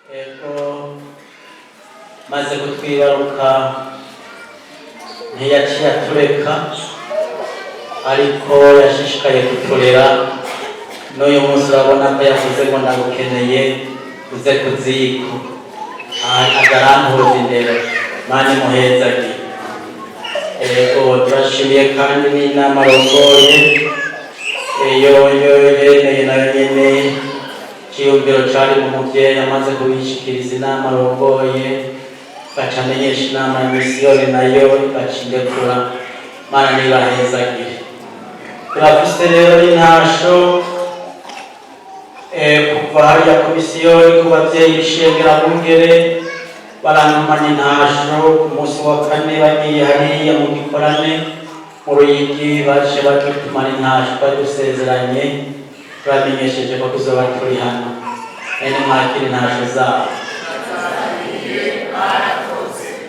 Ego, maze kutwibaruka ntiyaciye atureka, ariko yashishikaye kuturera. N'uyu munsi urabona ko yavuze ngo ndagukeneye uze ku ziko, agarampuza indero. Mana imuhezagire. Ego, turashimiye kandi n'inama arongoye, iyo yo yemeye nayo nyene iciyumviro cari mu muvyeyi. Amaze kubishikiriza inama arongoye, baca amenyesha inama ya misiyoni, nayo baca indekura. Mana nibahezagire. Turafise rero n'intasho kuva hariya ku misiyoni, ku bavyeyi b'ishengera bungere barantumanye intasho. Ku munsi wa kane bagiye hariya mu gikorane mu Ruyigi, baje badutumana intasho. Twari dusezeranye, turamenyesheje ko tuzoba turi hano. Ene mwakira intasho zabo.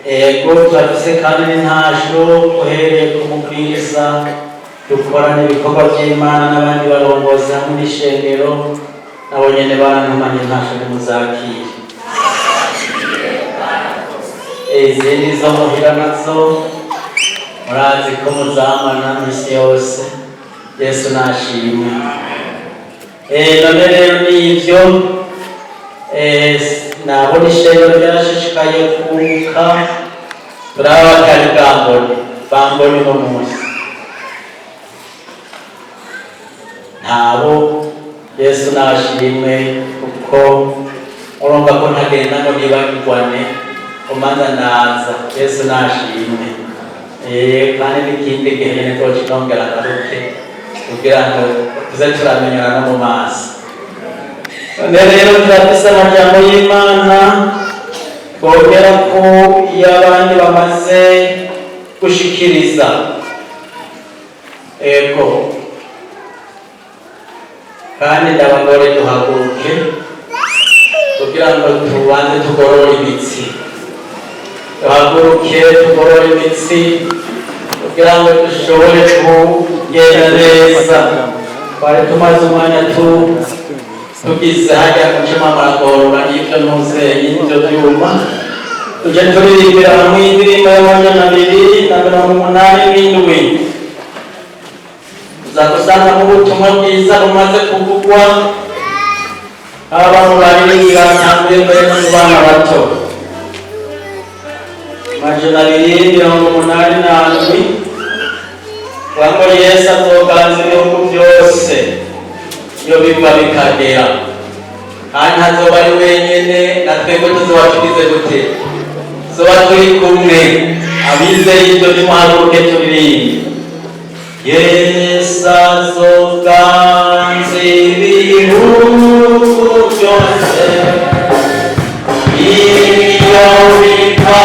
Ego, turafise kandi n'intasho uhereye ku mubwiriza dukorana ibikorwa by'Imana n'abandi barongozi hamwe n'ishengero, nabo nyene barantumanye intasho, nimuzakire. Izindi zo muhira nazo murazi ko muzamana misi yose. Yesu nashimwe. None rero nivyo, nabona ishengero ryarashishikaye kunguka. Turaba batari bwambone, bambone uno munsi ntabo. Yesu nashimwe, kuko urumva ko ntagenda ngo nibagirwane, umanza ndaza. Yesu nashimwe. Kandi n'ikindi gihe nyene tocinongera ngaruke kugira ngo tuze turamenyana no mu maso. None rero turafise amajambo y'Imana twongera ko iyo abandi bamaze gushikiriza. Ego, kandi ndabagore duhaguruke kugira ngo tubanze tugorore imitsi. Duhaguruke tugorore imitsi kugira ngo dushobore kugenda neza. Twari tumaze umwanya tugize hajya mucima muragorora y'ibyo ntuzeye y'ibyo byuma. Tuje turirimbira hamwe indirimbo ya 287. Uza gusangamo ubutumwa bwiza bumaze kuvugwa. Abantu baririmbyi batanguye mbere no mu bana bato. 287 ngo Yesu azoganza ibihugu byose iyo biva bikagera, kandi ntazoba ari wenyene, na twebwe tuzoba tugize gute? Tuzoba turi kumwe. Abizeye ibyo, nimuhaguruke turirimbe. Yesu azoganza ibihugu byose iyo biva bikagera,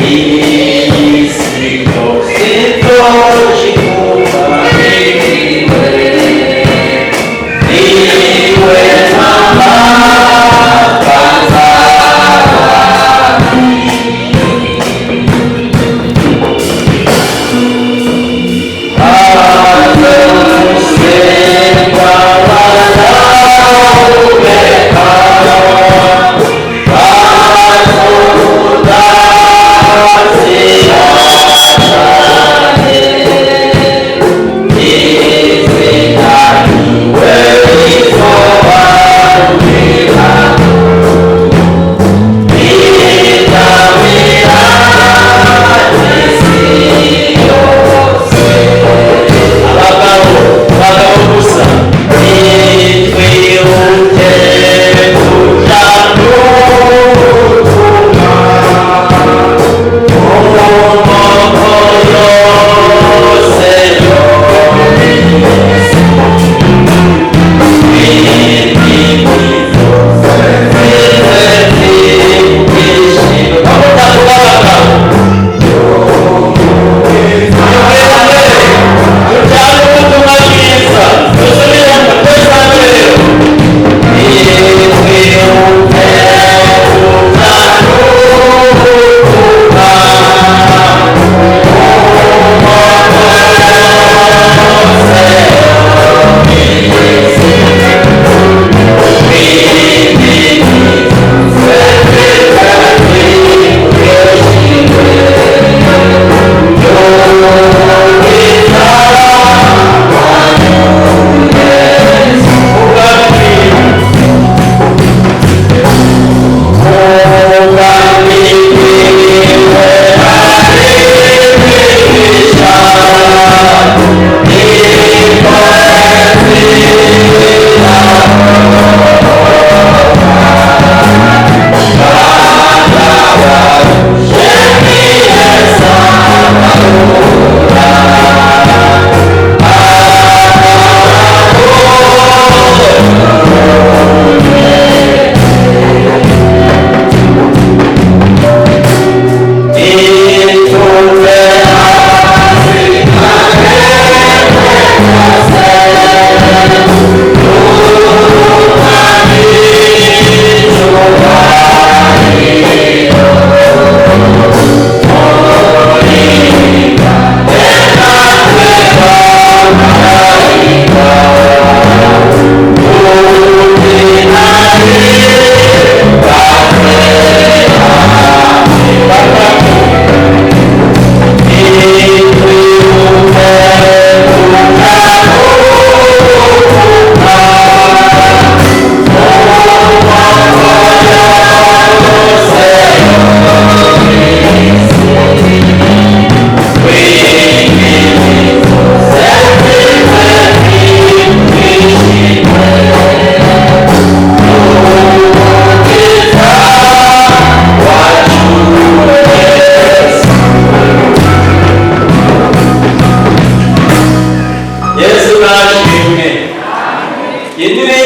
iyi si yose izoshikuba iwe, niwe mama ganza.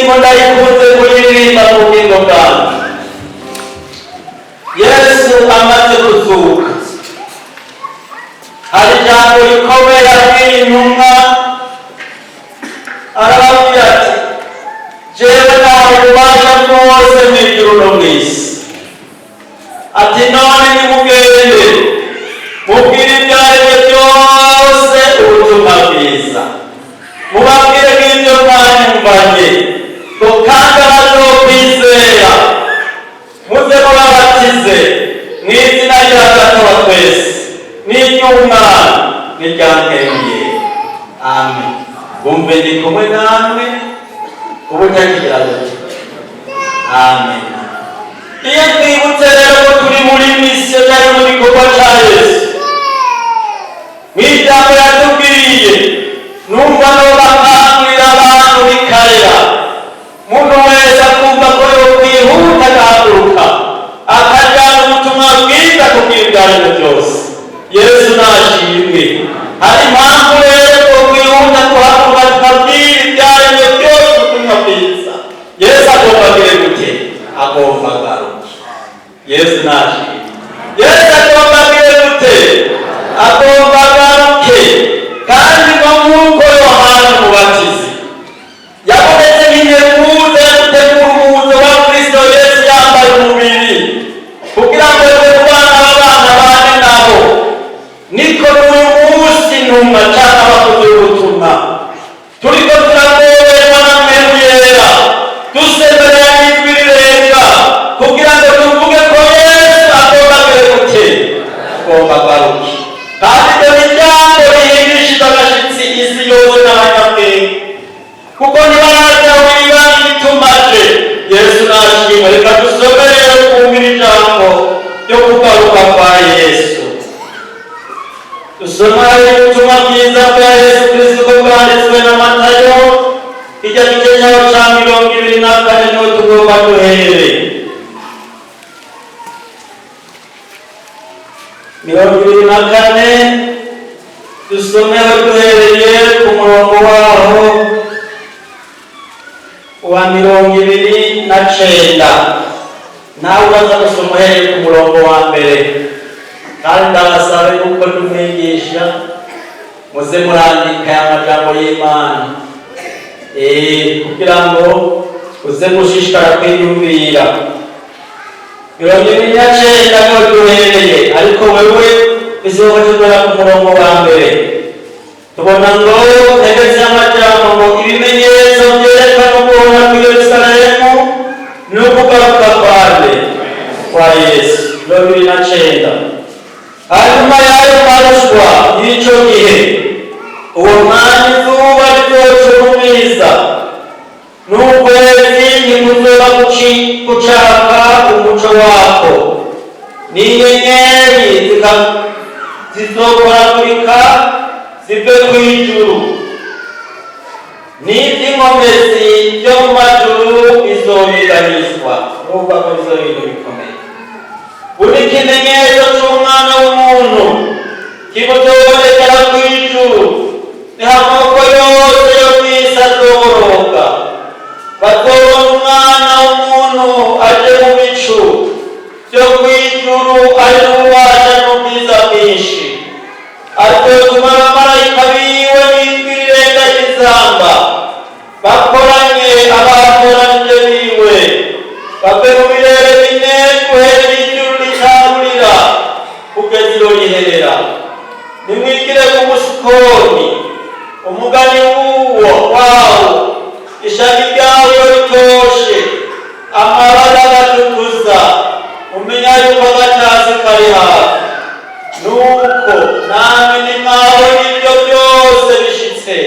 Indirimbo ndayikunze kuyiririmba mu bugingo bwanjye. Yesu amaze kuzuka, hari ijambo rikomeye yabwiye intumwa. Arababwira ati: "Jewe nawe ububasha bwose mw'ijuru no mw'isi." Ati: "None nimugende mubwire ibyaremwe byose ubutumwa bwiza, mubabwire nk'ibyo mwanyumvanye, ngo kandi abazokwizera muze mubabatize mu izina rya Data wa twese n'iry'Umwana n'irya Mpwemu Yera." Amen. Bumve, ndi kumwe namwe ubutakigira gute. Amen. Iyo twibutse rero ko turi muri mission, cyangwa mu gikorwa cya Yesu, mw'ijambo yatubwiye, numva no bakangurira abantu bikarera, muntu wese akumva ko yokwihuta agahaguruka akajyana ubutumwa bwiza kubwira ibyaremwe byose. Yesu nashimwe. Hari impamvu rero ko kwihuta guhaguruka tukabwira ibyaremwe byose ubutumwa bwiza. Yesu agomba agire gute? Agomba agaruke. Yesu nashimwe. Yesu agomba agire gute? Agomba agaruke. Kandi ngo nk'uko Yohana Umubatizi yabonetse nk'integuza yo gutegura umuzo wa Kristo Yesu yambaye umubiri kugira ngo ye kubana abana bane nabo, niko n'uyu munsi intumwa cyangwa abakozi b'ubutumwa turiko turagoberwa na Mpwemu Yera, dusemerera n'ijwi rirenga kugira ngo tuvuge ko Yesu agomba agere gute? Agomba agaruke. Kandi ibyo miryango rihindishije agashitsi isi yose n'abanyabwenge, kuko ntibarajya ibitumaje. Yesu nashimwe. Reka dusome rero, twumvire ijambo ryo kugaruka kwa Yesu. Dusoma ubutumwa bwiza bwa Yesu Kristo ko bwanditswe na Matayo, kijya gice cyaho cya 24, niho tugomba duhere. 24, dusomeho duhereye ku murongo waho wa 29. Nawe uraza gusoma uhereye ku murongo wa mbere. Kandi ndabasabe, kuko ndumwigisha, muze murandika aya majambo y'Imana kugira ngo uze gushishikara kwiyumvira. 29 niho duhereye, ariko wewe izoba tugera ku murongo wa mbere. Tubona ngo tegetse amajambo ngo ibimenyetso byerekana uguhora ku Yerusalemu n'ukugaruka kwande kwa Yesu. 29: Hanyuma y'ayo marushwa y'icyo gihe, uwo mwanya izuba rizoca umwiza, n'ukwezi ntikuzoba gucaka umuco wako, n'inyenyeri zizokoragurika zive ku ijuru, n'iby'inkomezi byo mu majuru bizobiganizwa. Urumva ko bizo bintu bikomeye. Buri kimenyetso c'Umwana w'umuntu kibuzobonekera ku ijuru, niho amoko yose yo mw'isi azoboroga. Bazobona Umwana w'umuntu aje mu bicu byo kw'ijuru, ari n'ububasha n'ubwiza bwinshi. Azotuma abamarayika biwe n'ijwi rirenga ry'inzamba, bakoranye abatoranije biwe, bave mu birere bine, guhera ijuru ritangurira kugeza iyo riherera. Nimwigire ku musikoni umugani w'uwo wawo. Ishami ryawo iyo ritoshe, amababi agatukuza, umenya yuko agatasi kari hafi. Nuko namwe nimwabona ibyo byose bishitse,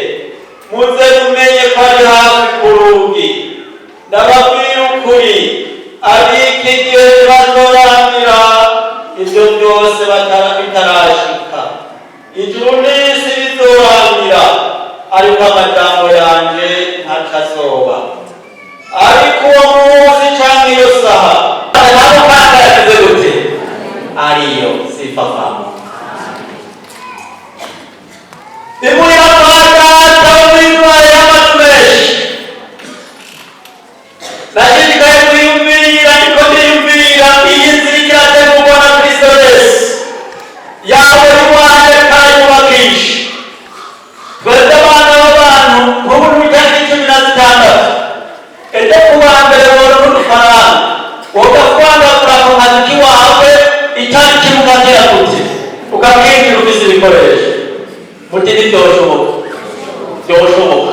muze mumenye ko ari hafi ku rugi. Ndababwira ukuri, ab'iki gihe bazoramira ibyo byose bitarashika. Ijuru n'isi bizorangira, ariko amajambo yanje ntacazoba. Ariko uwo munsi canke iyo saha ntabwo, kandi yagize gute? Ariyo sifa kwa Mungu. Imuhira kwa Data w'intwari y'amazu menshi. ibikoresho. Muti ntibyoshoboka? Byoshoboka.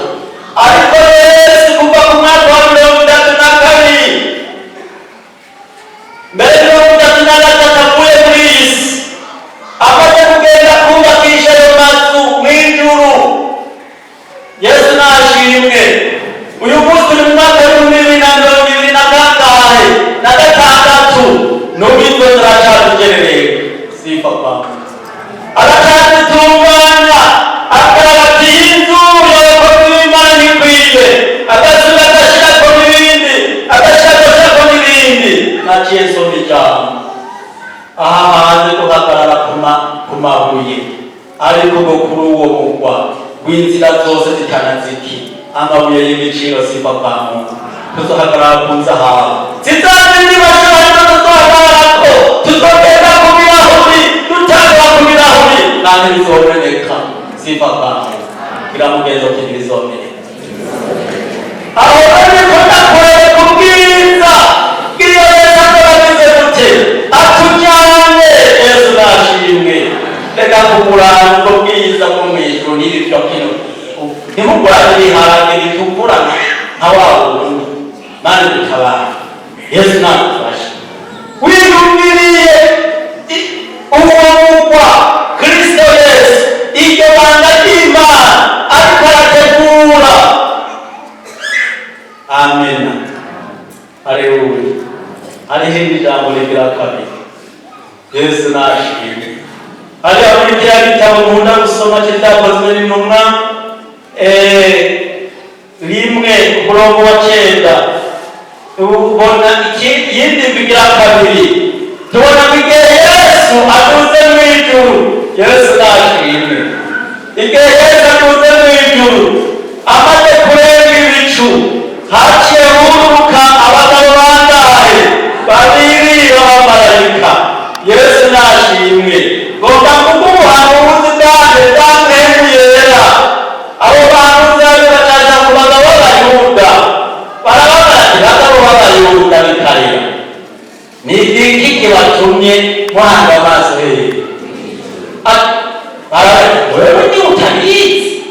Ariko Yesu kuva ku mwaka wa 32, mbere 33 avuye muri iyi si, amaze kugenda kubakisha ayo mazu mu ijuru. Yesu nashimwe. Uyu munsi turi mu mwaka w'2026 n'ubwo turacadugerereye sifa kwa aracyadutunganya, akarabati y'inzu y'abakozi b'Imana ntikwiye, agasubira agashyirako n'ibindi, agashyira agashyirako n'ibindi. Naciye nsoma ijambo aha hanze guhagarara ku mabuye, ariko ngo kuri uwo mugwa w'inzira zose zitanaziki amabuye y'ibiciro, sifa kwa Mungu, tuzohagarara ku nzahabu zizazindi bashobora tuzohagararako, tuzogenda ku birahuri, dutangura ku birahuri kandi bizomeneka, sifa kwa Mungu. Kila mugenzo kintu bizomeneka. Aho ariko ndakwereka ubwiza bw'iyo Yesu akoragize gute atujyanye. Yesu nashimwe. Reka kugurana ubwo bwiza bwo mu ijuru n'ibi byo kino, ntimugurane ibiharage bitukura nka wa wundi. Mani dutabara, Yesu nagufashe. Wiyumviriye uwo mugwa Kristo Yesu, iryo banga ry'Imana ariko arategura. Amena, haleluya. Hariho indi jambo rigira kabiri. Yesu nashimwe. Hariya muri kiriya gitabo nkunda gusoma cy'Ibyakozwe n'Intumwa, 1 umurongo wa 9, tubona iyindi bigira kabiri. Tubona ko igihe Yesu aduze mu ijuru, Yesu nashimwe, igihe Yesu aduze mu ijuru amaze kurenga ibicu, haciye hururuka abagabo bangahe? Babiri b'abamarayika. Yesu nashimwe. Ngomba kuvuga ubuhanuzi bwanjye bwa Mpwemu Yera. Abo bantu byari bakaja ku bagabo b'Abayuda, barababaza ati: "Bagabo b'Abayuda bikarira, ni igiki kibatumye muhanga amaso hehe?" Barabaza: "Wewe ni utabizi,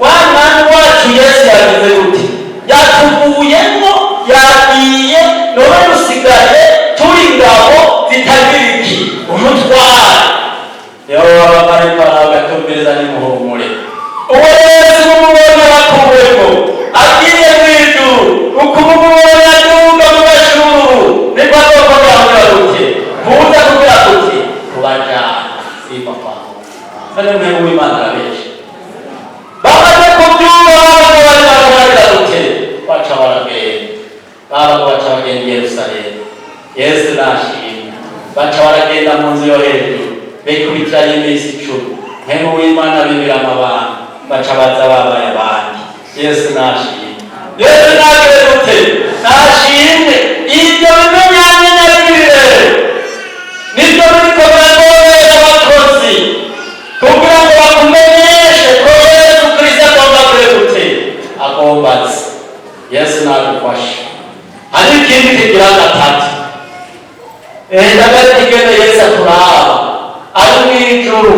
wa Mwami wacu Yesu yagize gute? Yatuvuyemo, yagiye, none dusigaye turi ingabo zitagira iki? Umutware." Niyo baba bariko baragatumviriza, nimuhumure. Uwo Yesu mumubonye bakuwemo agiye mu ijuru, uko mumubonye aduga mu gashuru, niko azokongera kugira gute? Kuza kugira gute? Kubajana, sifa kwa none Mpwemu w'Imana arabesha. Bamaze kubyumva, babaga bari baragira gute? Baca baragenda, babaga baca bagenda i Yerusalemu. Yesu nashimwe. Baca baragenda mu nzu yo hejuru, bikurikiranye iminsi 10. Mpwemu w'Imana bibira amabanga, baca baza babaye abandi. Yesu nashimwe. Yesu nagire gute? Nashimwe. Ibyo bimenyamenya bibiri rero nibyo biriko biragorera abakozi kugira ngo bakumenyeshe ko Yesu Kristo agomba kure gute? Agomba aze. Yesu nagufashe. Hari ikindi kigira gatatu. Ndagaruka ingene Yesu aturaba ari mu ijuru,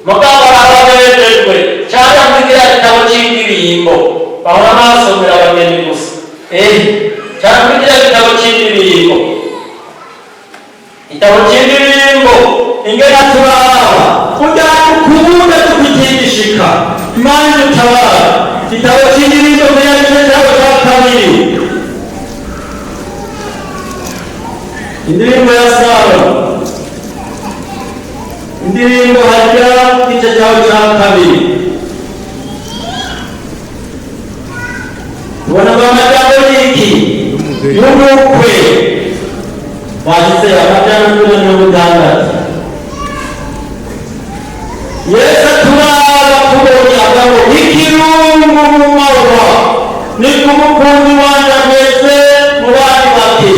mugabo araba bejejwe cyangwa muri kiriya gitabo c'Indirimbo bahora basomera abageni gusa, cyangwa muri kiriya gitabo c'Indirimbo, igitabo c'Indirimbo, ingene aturaba kugira ngo ukunde tukutigishika. Imana idutabara. Igitabo c'Indirimbo, kiriya gice cyaho cya kabiri, Indirimbo ya Salomo, Indirimbo hajya igice cyaho cya kabiri, tubona ngo amajambo y'iki? Y'ubukwe. Washyize 260. Yesu aturaba tubonye agabo ikirungu mu mabwa, niko umukunzi wanjye ameze mu bandi bake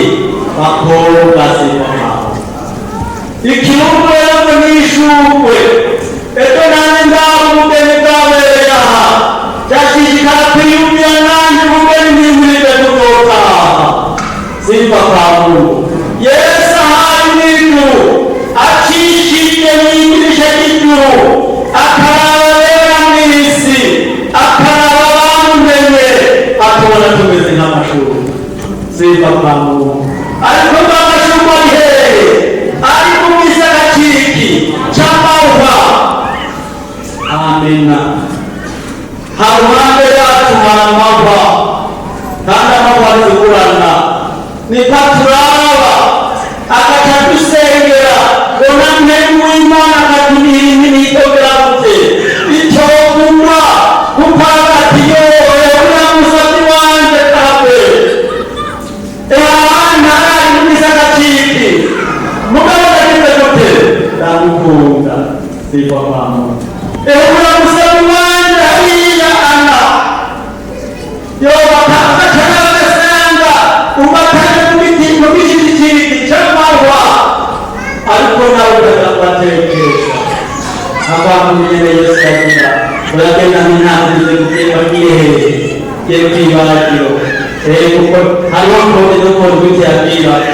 bakobwa sibona. Ikirungu rero ngo ni ishurwe. Ejo nanjye ndaba ubugeni bwabereye aha, cyashishikara kwiyumvira nanjye ubugeni ntimirire kuzotaha, simba kwa Mungu. Yesu ahari mw'ijuru acishije mu idirisha ry'ijuru. Mw'ijuru, akaraba mw'isi, akaraba abamumenye, akabona tumeze nk'amashurwe. Sifa kwa Mungu. Ariko amashurwe ari hehe? Ari mu gisagaciki c'amahwa. Amena. Haruhande yacu hari amahwa, kandi amahwa azigurana. Niko turaba, agaca dusengera ngo na mpemu w'Imana akatumihimitogera gute icogura, kuko ati: "Yowe, uriya musatsi wanje kabe ehahandi harari mu gisagaciki, mugabo ndagize gute? Ndamukunda." Sifa kwa Mungu. Ehe, uriya musatsi wanje hariya ana yo bakaca bagasanga ubatanye mu biti, mu gishirikiriki c'amahwa, ariko nawe ukazabatekesha abamunyene. Yesu agira uragenda nk'intambwe zize bagiye hehe? Giye kwibagiro. Kuko hariho konde no konde yabwirako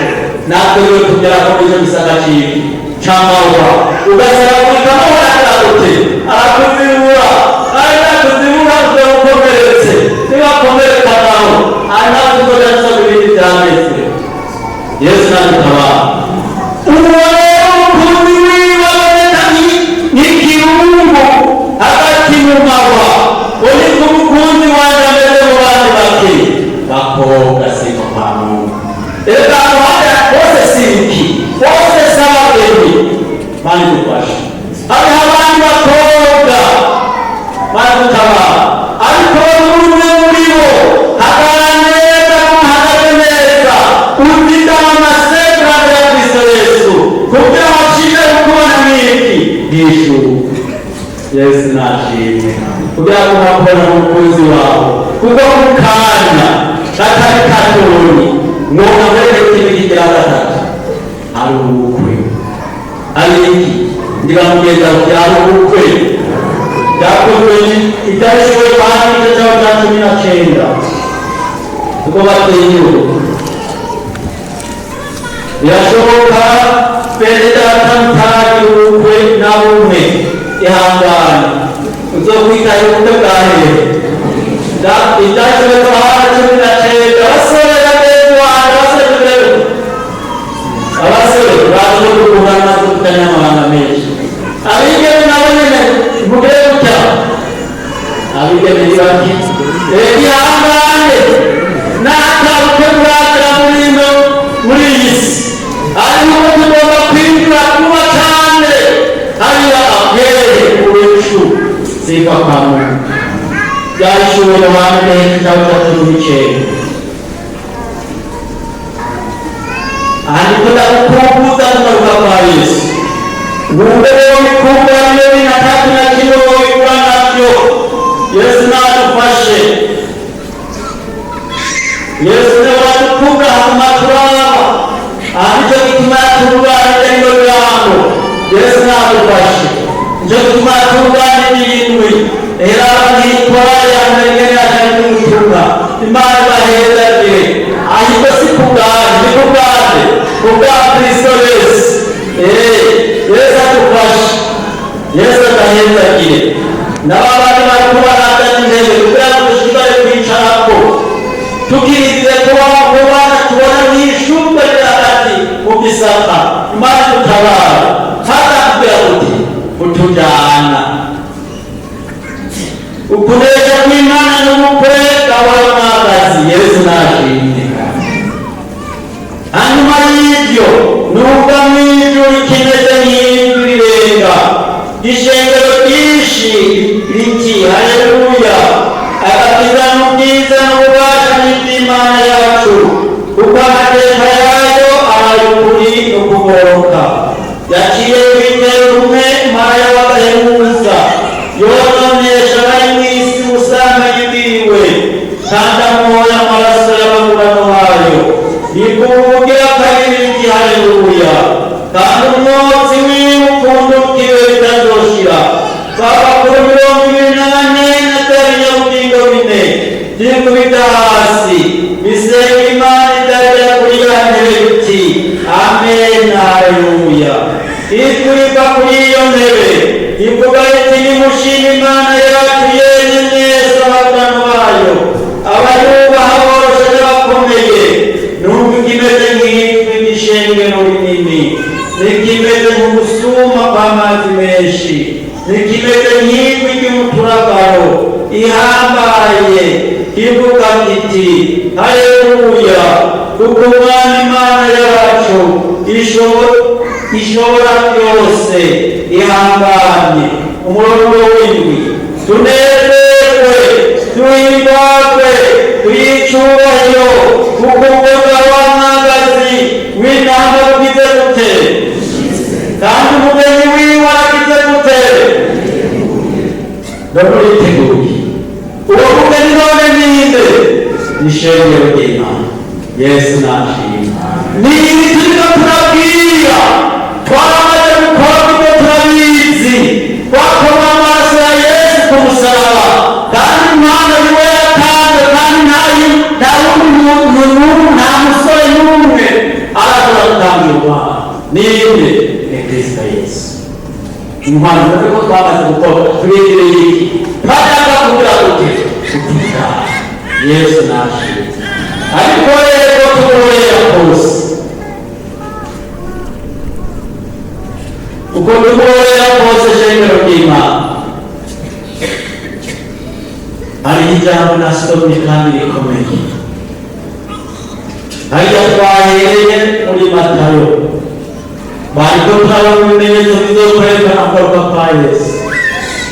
natwe iyo tugera ko icyo gisagaciki c'amahwa, ugasaba buri kamwe, aragira gute? Arakuzibura. Ari nakuzibura, uzomukomeretse. Nibakomereka naho ari nawe tuzoja dusaba ibindi vyameze. Yesu nadutabara. Uwo rero umukunzi wiwe aboneka nk'ikirungu hagati mu mahwa, ngo niko umukunzi wanje ameze mu bandi bake bakobwa. Siko kwa Mungu. Reka ruhande bose si iki, bose si abageni. Mani dufashe. Hariho abandi bakobwa badutabara, ariko umwe muri bo, hagarara neza, muhagaze neza, uzigama amasezerano ya Kristo Yesu kugira ngo ashime kubona mwiki bw'ijuru. Yesu nashimwe, kugira ngo wakubona umukunzi wawe, kuko mu kanya katari katonyi mwona mwereke ikintu kigira gatatu. Hari ubukwe, hari iki? Ndiramugeza byari ubukwe byakozwe ibyashyizwe kandi igice cyaho cya 19, kuko bateye. Birashoboka, bene data, mutagira ubukwe na bumwe. Ihangane, uzokwitaye ubukwe bwa hehe? Ibyashyizwe Yohana 19. Abasore bagenzi wanjye, abasore, turebe abasore baje gukundana natwe, dufitanye amabanga menshi. Abigeme nabo nyene mugire gutya. Abigeme ni baki? Ihangane, n'atabukwe buragira muri ino, muri iyi si, ariko tugomba kwinjira vuba cyane hariya hehe? Ku bicu. Sifa kwa Mungu. Byashyuwe Yohana neza cyawe cya 19. Aha ndiko ndagukumbuza kugaruka kwa Yesu. Wumve rero bikubwa 2031 wobikura nabyo. Yesu nadufashe. Yesu niwe wadukura hanyuma turaba. Aha nicyo gituma yatunganije rino jambo. Yesu nadufashe. Nicyo gituma yatunganije iyi ndwi. Rero ntitwara ya mbere ingene yaje n'ubutumwa. Imana ibahezagire. Ahubwo si ku bwanjye, ni ku bwanjye, ku bwa Kristo Yesu. Yesu adufashe. Yesu adahezagire n'aba bari bariko barazana intebe kugira ngo dushobore kwicarako, tukirize kuba kubana tubona mw'ishurwe riri hagati mu gisaka. Imana dutabara haza kugira uti kutujyana ukunesha kw'Imana n'ubukwe bwawe mwagazi. Yesu nashimye. Hanyuma y'ibyo numva mw'ijuru kimeze nk'ijwi rirenga ishengero ryinshi riti: "Haleluya! Agakiza n'ubwiza n'ububasha n'iby'Imana yacu, kuko amateka yayo abaye ukuri no kugororoka. Yaciye kwitera umwe maraya w'agahebuza, yononesha abari mw'isi ubusambanyi bwiwe, kandi amuhoye amaraso y'abagurano bayo." Rikuvugira kabiri riti: "Haleluya! Kandi umwotsi wiwe ukundukiwe bitazoshira." Babakuru 24 na bya binyabugingo bine byikubita hasi, bisenga Imana idagera kuri ya ntebe biti: "Amen, haleluya." Ijwi riva kuri iyo ntebe. Ivuga iti: "Nimushime Imana yacu, yemwe mwese abagano bayo, abayubaha boroshe n'abakomeye." Numva ikimeze nk'ijwi ry'ishengero rinini, n'ikimeze nk'ugusuma kw'amazi menshi, n'ikimeze nk'ijwi ry'umuturagaro ihambaye, kivuga kiti: "Haleluya, kuko Umwami Imana yacu ishobora byose ihanganye." Umurongo w'indwi: "Tunezerwe, duhimbagwe, tuyicubahiro, kuko umwuga wa mwagazi w'intama bugize gute? Kandi umugeni wiwe aragize gute? None uriteguye? Uwo mugeni none ninde? Ni ishengero ry'Imana. Yesu nashimwe. Ni ibi turiko turabwira. Twaramaze gukora ibyo turabizi, twakoma amaraso ya Yesu ku musaraba, kandi impano niwe yatanze, kandi nta wundi muntu n'umwe, nta musore n'umwe arashobora gutanga iyo mpano. Ninde? Ni Kristo Yesu. Impano none ko twamaze gukora, turegereye iki? Twashaka kugira gute? Kutitaha. Yesu nashimwe. Ariko rero tugorera kose, uko tugorera kose, shengero ry'Imana, hariho ijambo nasomye kandi rikomeye. Hariya twahereye muri Matayo, bariko turabona ibimenyetso bizokwerekana kugaruka kwa Yesu,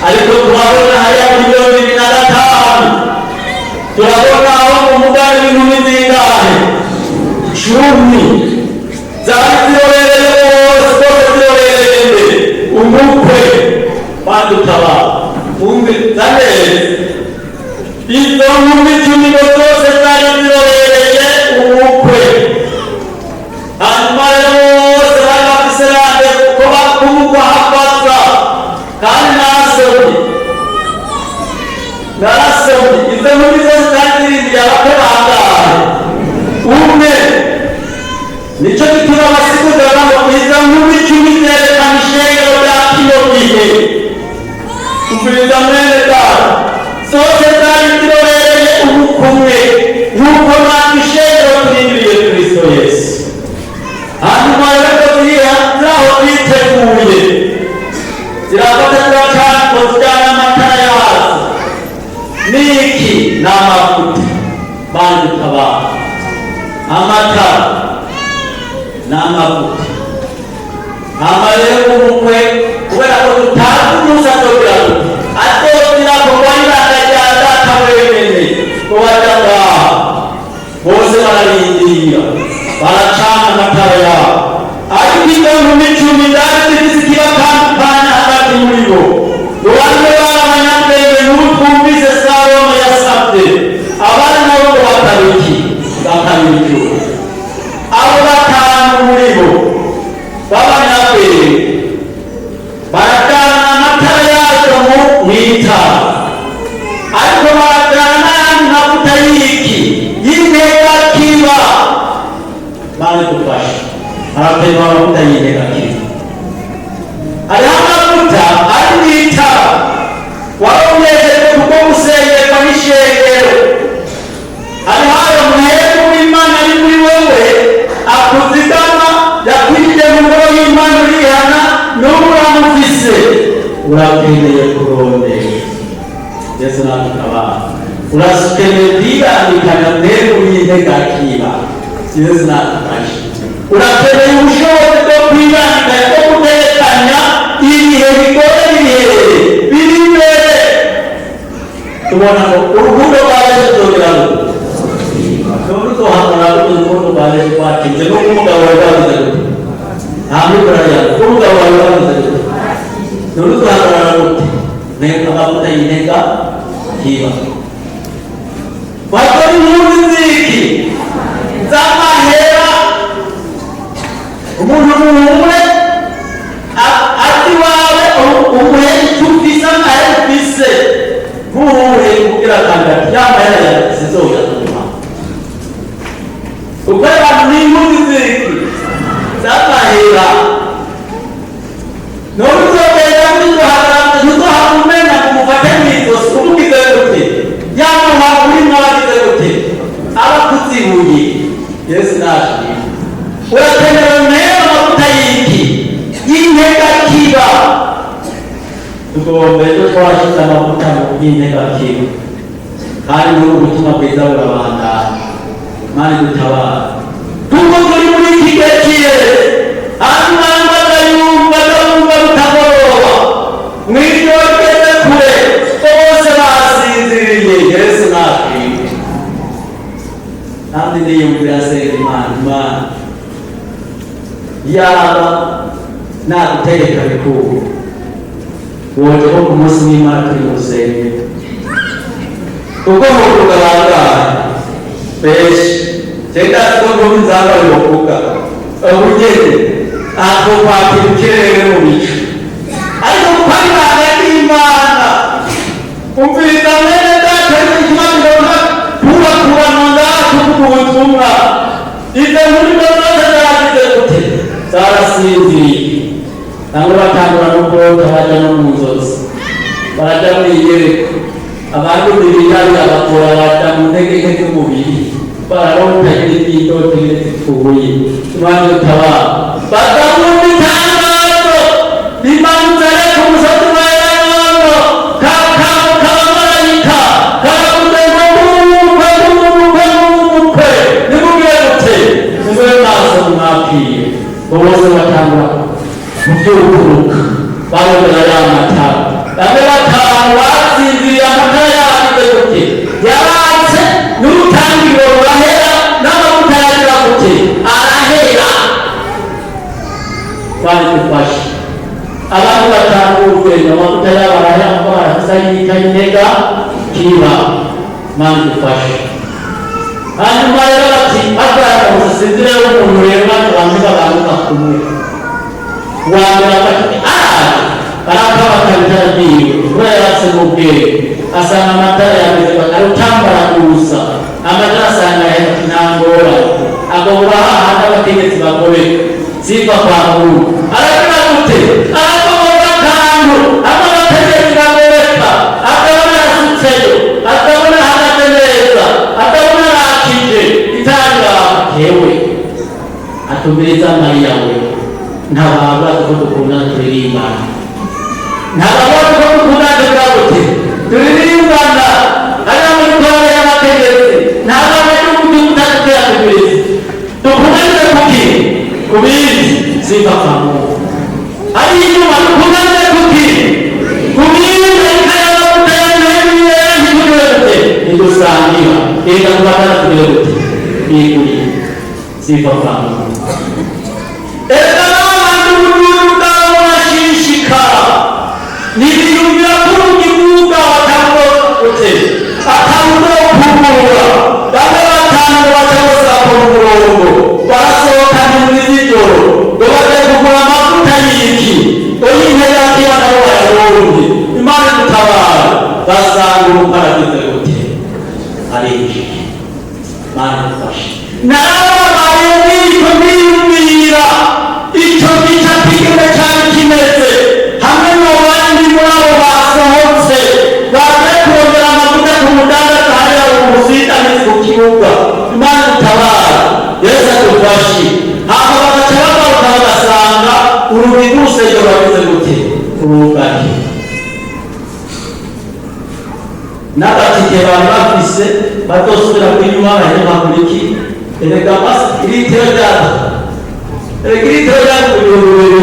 ariko turabona hariya muri 2005, turabona aho mu mugani w'inkumi zingahe? 10 zari zirorereye bose, bose zirorereye imbere umukwe. Badutabara, mwumve neza, izo nkumi 10 ngo zose zari zirorereye umukwe. Hanyuma rero bose bari bafise rendez-vous ko bakumukwa hafaza. Kandi nasomye, narasomye, izo nkumi zose zari zirindiriye abakwe bangahe? Umwe. Nico gituma abasikuzi bavuga ngo izo nkumi 10 zerekana ishengero rya kino gihe. Umviriza mwene data, zose zari zirorereye umukumwe, nk'uko natwe ishengero turindiriye Kristo Yesu. Hanyuma rero ziriya zaho ziteguye, zirafata, ziracana ngo zijyane amatara yazo niki? Ni amavuta. Bandutabara, amatara ni amavuta. Hama rero umukwe, kubera ko tutazi umunsi azogira gute, azozira, ko ibanga rya data wenyene, ko baja ngaha bose bararindira, baracana amatara yabo. Ariko izo nkumi 10 zari zifise ikibatandukanya hagati muri bo, ngo bamwe bari abanyabwenge, nk'ubu twumvise Salomo yasabye, abandi nabo ngo batabiki batabiki. Abo batanu muri bo b'abanyabwenge barajyana amatara yazo mu itara, ariko barajyana n'ayandi mavuta y'iki? Y'integakiba. Bari dufashe, harakenewe amavuta y'integakiba. Hariho amavuta ari mu itara warongeje kubwo gusengerwa n'ishengero. Hariho ayo mwebwe w'Imana ari muri wowe, akuzigama, yakwinjije mu ngoro y'Imana, urihana, n'ubu uramufise. Urakeneye kurondera Yesu nadutabara. Urakeneye kwibangikanya mwebwe w'integakiba. Yesu nadufashe. Urakeneye ubushobozi bwo kwibangikanya, bwo gutegekanya ibihe bigoye, ibihe biri imbere. Tubona ngo urukundo rwa Yesu tugira ngo none uzohagarara gute? Urukundo rwa Yesu rwatinze, n'ubwo umugabo wawe wagize gute? Nta mikoro yawe, ubwo umugabo wawe wagize gute? None uzohagarara gute? Ntega amavuta y'intega kiba bakora inkuru ziki z'amahera. Umuntu muhumure azi iwawe, umuhe icyo ufise, amahera ufise ntuhure kugira kandi ati ya mahera yawe sinzoyatuma. Uko abantu n'inkuru ziki z'amahera, none uzogenda muri duhagarara. Ibuye Yesu nashimwe. Urakenera rero amavuta y'iki? Y'integakiba. Tugomba ejo twashize amavuta mu y'integakiba, kandi n'ubu ubutumwa bwiza burabandanya. Mani dutabara, kuko turi muri iki gihe cy'iyerezi. Hanyuma ndayumva, ndabumva butagoroba, mw'ijoro rigeze kure, bose basinziriye. Yesu nashimwe. Kandi ndiyumvira, senga Imana, Imana yaba nagutegeka bikuru, woje ko ku munsi w'Imana turi mu rusengero, ubwo muvuga bangahe? Benshi. Cyenda ko numva inzamba yovuga ubugeni aho kwakira ikirere mu bicu, ariko kuko ari ibanga ry'Imana. Umviriza mwene data, ariko ikibazo mbona kubakurana ngaha kuvuga ubutumwa, izo nkuru zose zagize gute? Zarasinziriye. Bamwe batangura no kurota, baja no mu nzozi, baraja mu iyerekwa, abandi imibiri yabo irabagora, baja mu ntege nke z'umubiri, bararota n'ibindoto nyine zipfuye. Imana itabara. Bakamwumva itangazo rimanutse ku musozi wa Elayono, kakamo k'abamarayika karavuze ngo: "Ngumukwe, ngumukwe, ngumukwe, nimubwire gute? Mube maso, mwakire." Ngo bose batangura kubyukuruka, barondera ya matara. Bamwe batanu basinziriye, amatara yagize gute? Yaratse, n'urutangiriro rurahera, n'amavuta yagira gute? Arahera. Bari dufashe abandi batanu urugendo, amavuta yabo arahera, kuko barafise ayita intega kiba. Mani dufashe. Hanyuma rero bati hagarara musinzire w'umuntu rero, maze bamwe babanguka kumwe. Wambere afata araje, arakabaka itara ryiwe, kubera yarafise n'ubwenge, asanga amatara yameze arutambaraguza amatara, asanga yahetse, nta ngorane. Agobora hahandi abategetsi bagobeka siva kwa Mungu. Aragira gute? Aragobora akantu hamwe abategetsi bagobeka, akabona arasutseyo, akabona ahagaze neza, akabona arakije itara rirakewe. Atumiriza Mariya we, ntababura kuko dukundana, turirimbana. Ntababura kuko dukundana, tugira gute? Turirimbana. Hariya muri korale y'abategetsi ntababura n'uburyo utadutera tubirizi, dukundanire kuki? Ku bindi siva kwa Mungu. Hari inyuma dukundanire kuki? Ku bindi. Ariko y'amavuta y'intebe ntitugire gute? Ntidusangira. Reka kubatana, tugire gute? Biguriye siva kwa Mungu. Eka n'abandi ubujuru bwabo burashishikara, ntibiyumvira ko urugi bwugawe atangute atawuzokugurura. Bamwe batanu baca bose bakora umurongo, barasohoka indwi z'ijoro ngo baje kugura amavuta y'iki? Ngo y'interakiba, nabo bayaronke. Imana idutabara. Basanga umukwe aragize gute? Arinjiye. Mana idufashe. Narababaye niko niyumvira icyo gica kigene cyari kimeze hamwe n'abandi muri abo basohotse baje kurondera amavuta ku mudandaza hariya mu busitani ku kibuga. Imana idutabara, Yesu adufashe. Hama bagaca bagaruka, bagasanga urugi rw'urusengero rwagize gute? Rurugaye. N'agatike bari bafise bazosubira kwinyuma baheruka kuri iki? Erega basi iritiro ryabo, erega iritiro ryabo ku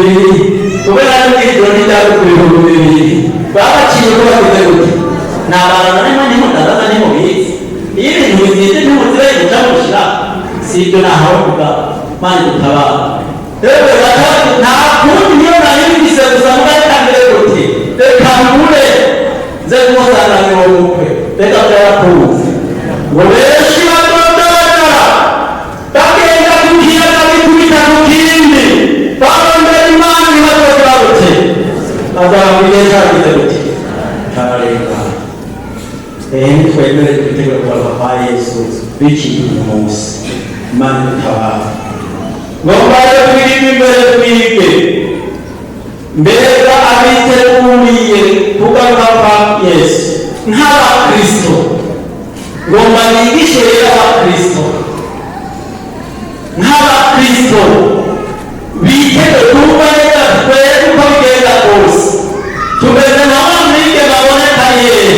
2000, kubera n'iryo ntiryari ku 2000, babaciye ko bagize gute? Ni abantu narimo ntimudandaza, ntimubizi. Iyo ibintu bizinze ntimuzire guca mushira, si ibyo nahawe kuga. Mani dutabara. Ewe batatu, nta kundi, niyo nari mfise gusa mugatangire gute? Reka ngure nze kumusanganira ubukwe. Reka byarakunze ngo benshi badodora, bagenda ku kiyaga, bikubita ku kindi, barondera Imana, ntibazogera gute? Bazaba igihe cyagize gute? Cyararengana. Ehe, nitwemere twitegure kugaruka kwa Yesu biciye uyu munsi. Imana idutabara. Ngomba rero twirinde imbere, twige mbega abiteguriye kugaruka kwa Yesu nk'abakristo. Ngomba nigishe rero abakristo. Nk'abakristo biteze kumva neza, twebwe uko bigenda kose tumeze nka wa mwige baboneka yehe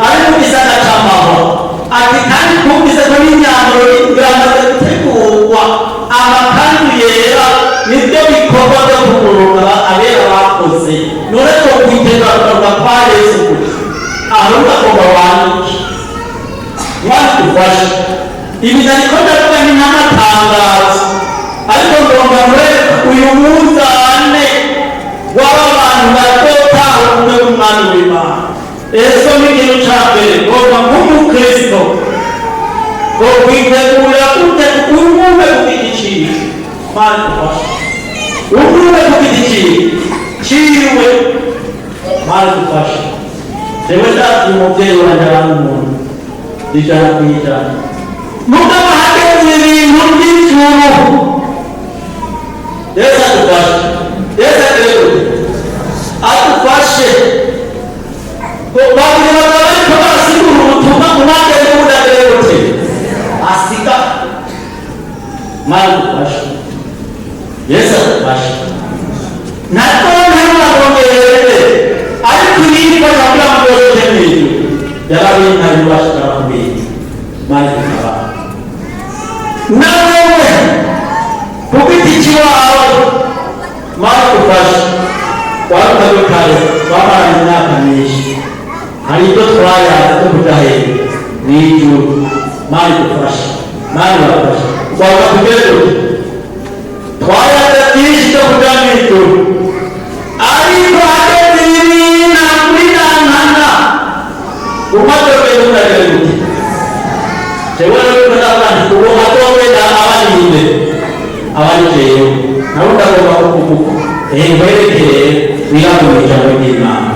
ari mu gisaka c'amahoro. Ati kandi twumvise ko n'imyambaro biramaze gutegurwa, amakanzu yera, nibyo bikorwa byo kugorora abera bakoze. None twokwitegura kugaruka kwa Yesu gute? Ahubwo agomba wandike. Mwana dufashe ibi, nariko ndavuga ni nk'amatangazo, ariko ngomba mwereke uyu muzane w'aba bantu bazotaha ubumwe bw'umwami w'Imana. Ese n'ikintu ca mbere, ngomba nk'umukristo ngo kwitegurira gute umwe ku giti ciwe? Mana dufashe, umwe ku giti ciwe. Mana dufashe. Jewe ndazi umuvyeyi wanje ari umuntu 100%, mugabo hageze ibintu by'ijuru, Yesu adufashe, Yesu agire gute? Adufashe. Ngo babiri bakaba bariko barasigura ubutumwa, umwagere n'uwundi agire gute? Asiga. Mana dufashe, Yesu adufashe. Natwo ntabongerere, ariko ibindi kugira ngo byose mw'ijuru yarabintaye bashikara kubindi. Mana dufashe. Nawewe ku giti cy'iwawe, Mana dufashe, warukabe kare twamaranye imyaka myinshi, hari ibyo twayaze byo kuja hejuru mw'ijuru. Mana dufashe, Mana bafashe twaza kugere gute? Twayaze byinshi byo kuja mw'ijuru, ariko hageze ibintu kuri nankana umaze kugenda gute? Jewe rero ndavuga nti uwo azogenda abarinde abari jewe, nawe ndagomba kukuvuga nkwerekere wiga mu ijambo ry'Imana.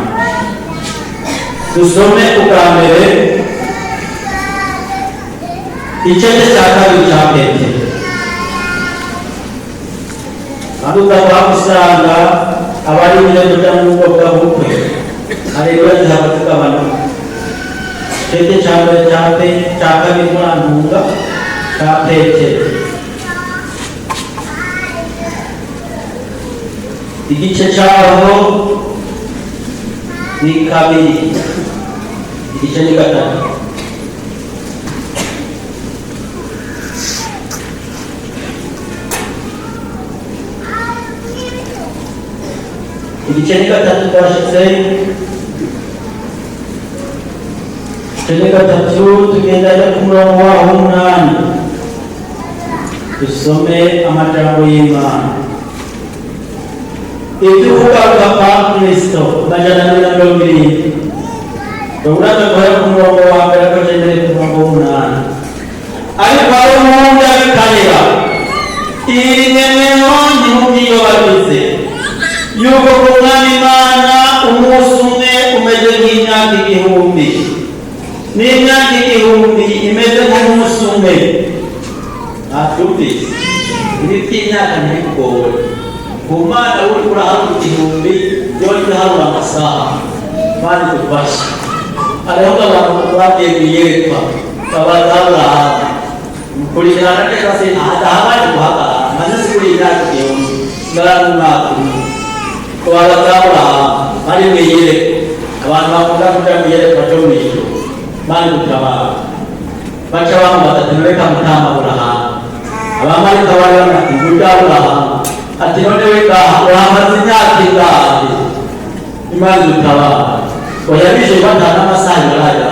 Dusome ubwa mbere igice cya kabiri cya Petero, kandi ukaba usanga abari ibirego bya mu bwoko bw'ubukwe hari ibibazo zihava zigabanuka. Igice cya mbere cya pe cya kabiri, murantunga, cya Petero, igice cyaho ni kabiri, igice ni gatatu. Igice ni gatatu, twashitse igice ni gatatu, tugenda ku murongo waho w'umunani. Dusome amajambo y'Imana, ibyo kugaruka kwa Kristo, 270. Uraza guhera ku murongo wa mbere akagendere ku murongo w'umunani. Ariko hari umuhungu abikarira iri nyemeho ntimubyiyobagize yuko ku Mwami Imana umunsi umwe umeze nk'imyaka 1000, n'imyaka 1000 imeze nk'umunsi umwe. Ntabyumvise ibi by'imyaka, ntibikugoye. Ku Mana uri uraharura 1000, yo uraharura amasaha. Mana idufashe. Hariho abantu bagiye mu iyerekwa babaza Aburahamu kurikirana neza se ahatabanje guhagarara maze si kuri imyaka 1000, sigara n'umwaka umwe. Kubaza Aburahamu bari mu iyerekwa. Abantu bakunda kuja mu iyerekwa ryo mu ijuru, Mana gutabara. Baca bamubaza ati: "Reka mutama Aburahamu, abamarika bari bamwe ati Aburahamu ati none we ngaha uramaze imyaka ingahe?" Imana idutabara. Oya, bije batana amasaha yarajya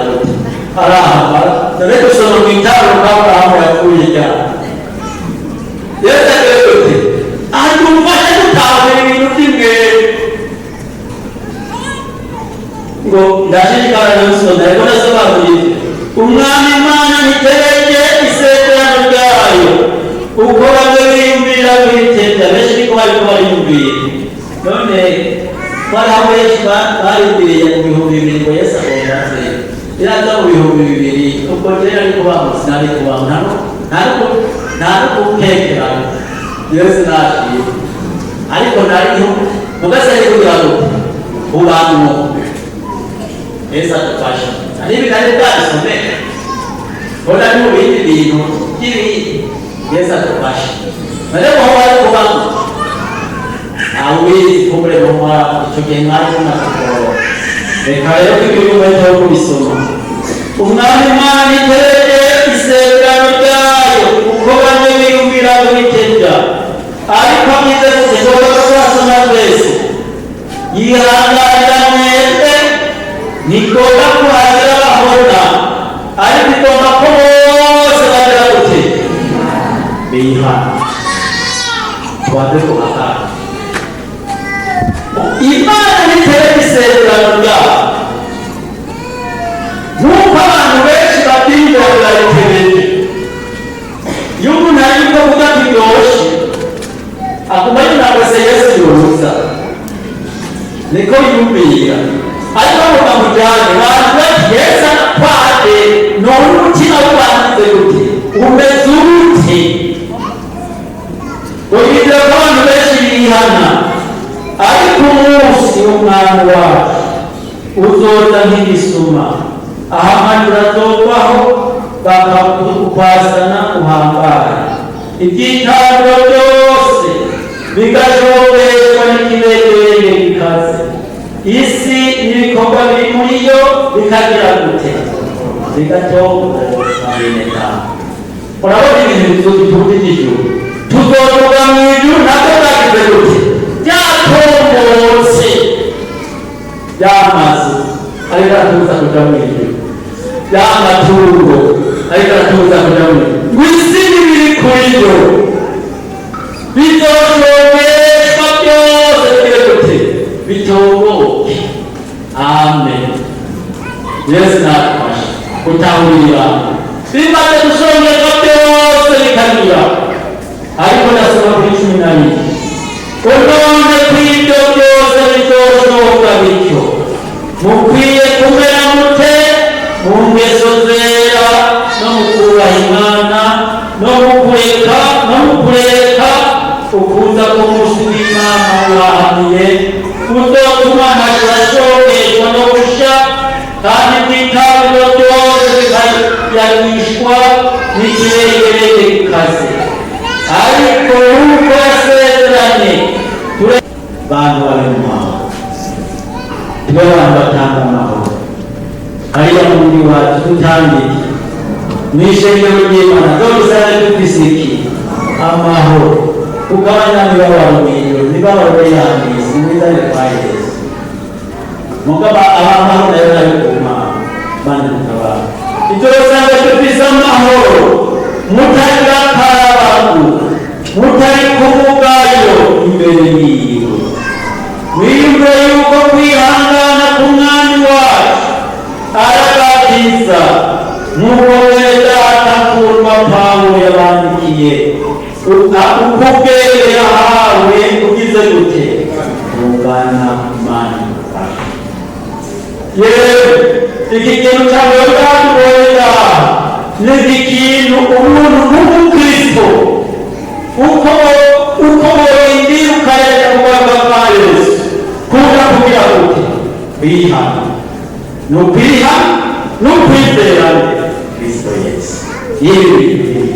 arahamara. Dore gusoma mu itaro Aburahamu yapfuye cyane. Yesu agira ati adufashe gutahura ibintu by'imwe. Ngo ndashishikara gusoma, ariko ndasobanuriye: Umwami Imana ntitereke isezerano ryayo uko bamwe biyumvira kwitenda. Benshi niko bariko bariyumvira. None twari benshi barindiriye mu 2000 ngo Yesu agomba aze, iraza mu 2000. Ubwo rero ariko babo sinari kubaho, nta no kukekeranya. Yesu nashiye, ariko nariho mugasari kugira ngo ubamwo. Yesu adufashe. Hari ibintu ari bwabisomeka, mbona ni mu bindi bintu by'ibi Yesu adufashe. None aho bari kuba ntawe ubizi, kumbure ntumara icyo gihe mwari mumaze kurora. Reka rero tugire umwete wo kubisoma. Umwami Imana itereke isezerano ryayo, kuko bamwe biyumvira kubitebya, ariko mwize tugomba kubasoma twese. Yihanganira mwebwe, ntigomba kuhagira abahona, ariko igomba ko bose bagira gute? Bihana. Tubanze kuhakana. Imana nitereka isezerano ryayo nk'uko abantu benshi babyiyumvira, baritebeje. Iyo umuntu ari ko kuvuga kiryoshe, aguma yumva se Yesu yoza, niko yumvira. Ariko ngo bamujyane, bantu bati Yesu atware, none umutima w'ubangize gute, umeze ute? Ngo yizera ko abantu benshi bihana, ariko umunsi w'Umwami wacu uzoza nk'igisuma, aho amajuru azovaho bakakwasana uhambaye, ibyitambiro byose bigashobeshwa n'ikibegere gikaze, isi n'ibikorwa biri muri yo bikagira gute? Bigatongoka. Bene Data, urabona ibintu bituruka ijuru, tuzovuga mu ijuru nabyo bwagize gute? Byatombotse. Byamazu ariko aratubuza kuja mu ijuru, by'amatungo ariko aratubuza kuja mu ijuru, ngo isi n'ibiri kuri yo bizoshobeshwa byose bigire gute? Bitomboke. Amen. Yesu natufashe gutahurira. Bimaze gushongeshwa byose bikagira, ariko ndasoma kuri 12: "None kw'ibyo byose bizoshoka bityo, mukwiye kumera mute mu ngeso zera no mu kubaha Imana no mu kureka ukuza k'umunsi w'Imana wahamiye, uzotuma amajuru ashongeshwa no gusha, kandi ibyitambiro byose bikayagishwa n'ikiregerege gikaze. Ariko nk'uko yasezeranye, bantu babe mu mahoro, tube abantu batanga amahoro hariya mu mubiri wacu, dutanga iki mw'ishengero ry'Imana? Zo dusanze dufise iki? Amahoro. Kuko abanyamibabaro mw'ijuru, imibabaro yamisi mwizane kwa Yesu. Mugabo abamahoro nayo nayo ku Mana. Mana mutabara. Icyo usanga dufise amahoro, mutagira akarabagu, mutari kumugayo imbere yiwe. Mwiyumve yuko kwihangana k'Umwami wacu aragakiza, nk'uko mwene Data mukundwa Pawulo yabandikiye, uko ubwenge yahawe ugize gute? Bungana. Imana idufashe. Yewe, iki kintu cyawe bwatubonye ngaha ni iki kintu umuntu nk'umukristo uko worindira ukareka kugaruka kwa Yesu, kuja kugira gute? Kwihana. Ni ukwihana ni ukwizera Kristo Yesu. Ibi bintu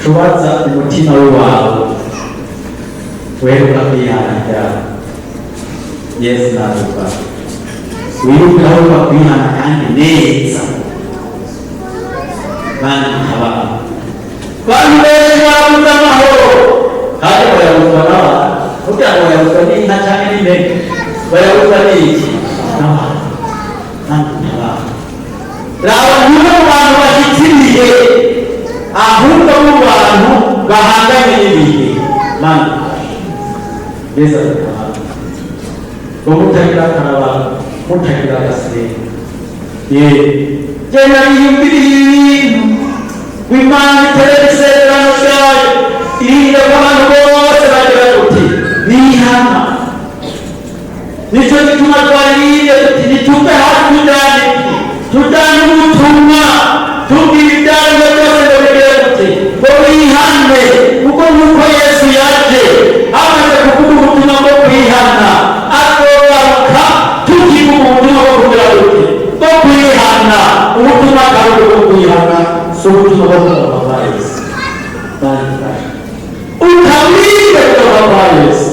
tubaza umutima wawe, weruka kwihana ibyaha. Yesu nadufasha. Wibuke aho kwihana kandi neza. Bana mutabara, bantu benshi babuze amahoro, kandi bayabuzwa n'abantu. Kugira ngo bayabuzwa n'inka cyangwa n'impene, bayabuzwa n'iki? N'abantu. Bana mutabara, raba ntuve mu bantu bashyitse ibihe, ahubwo mu bantu bahanganye n'ibihe. Mana neza mutabara, ngo mutagira akaraba, mutagira agasenga. Ye genda biyumvire ibintu. Imana itereka isezerano ryayo, irinda ko abantu bose bagira gute? Bihana. Nicyo gituma twaririye tuti nituve hasi, tujyane iki? Tujyane ubutumwa, tubwira ibyarimwe byose ngo bigere gute? Ngo bihane. Kuko nk'uko Yesu yaje amaze kuvuga ubutumwa bwo kwihana, azogaruka tukivuga ubutumwa bwo kugira gute? Bwo kwihana. Ubutumwa akaba bwo kwihana, si ubutumwa bwo kugaruka. Yesu. Bari utamwite kugaruka kwa Yesu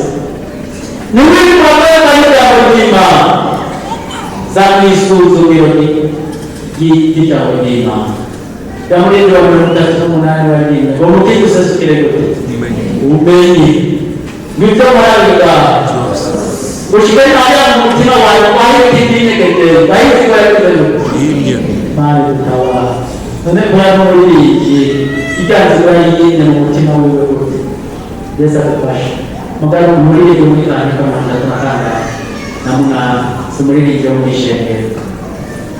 niwitwa neza y'ijambo ry'Imana, za mwisuzumiro ry'ijambo ry'Imana yamurindi wa 38 wagenda ngo mutima usesukire gute umenye nibyo murabiga ushike hariya mu mutima wawe wahita ibyinyegeje wahita ibaye. Mana dutabara. None kubera muri iki ibyanzira yigende mu mutima wiwe gute? Yesu agufashe. Mugabo umuririmbyi muri kandika 36 si umuririmbyi wo mw'ishengero.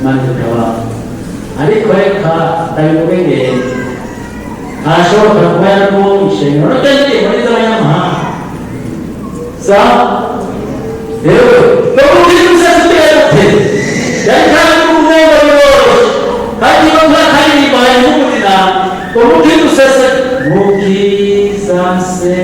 Mana dutabara. Ariko reka ndabivuge ngenzi, arashobora kuba yarimo ishengero nubwo yagiye muri z'abanyamahanga sa rero no mutima usesukire gute yari kandi umengo biroroshye kandi iyo nkakaririmba nk'umuzina umutima usese mukiza se.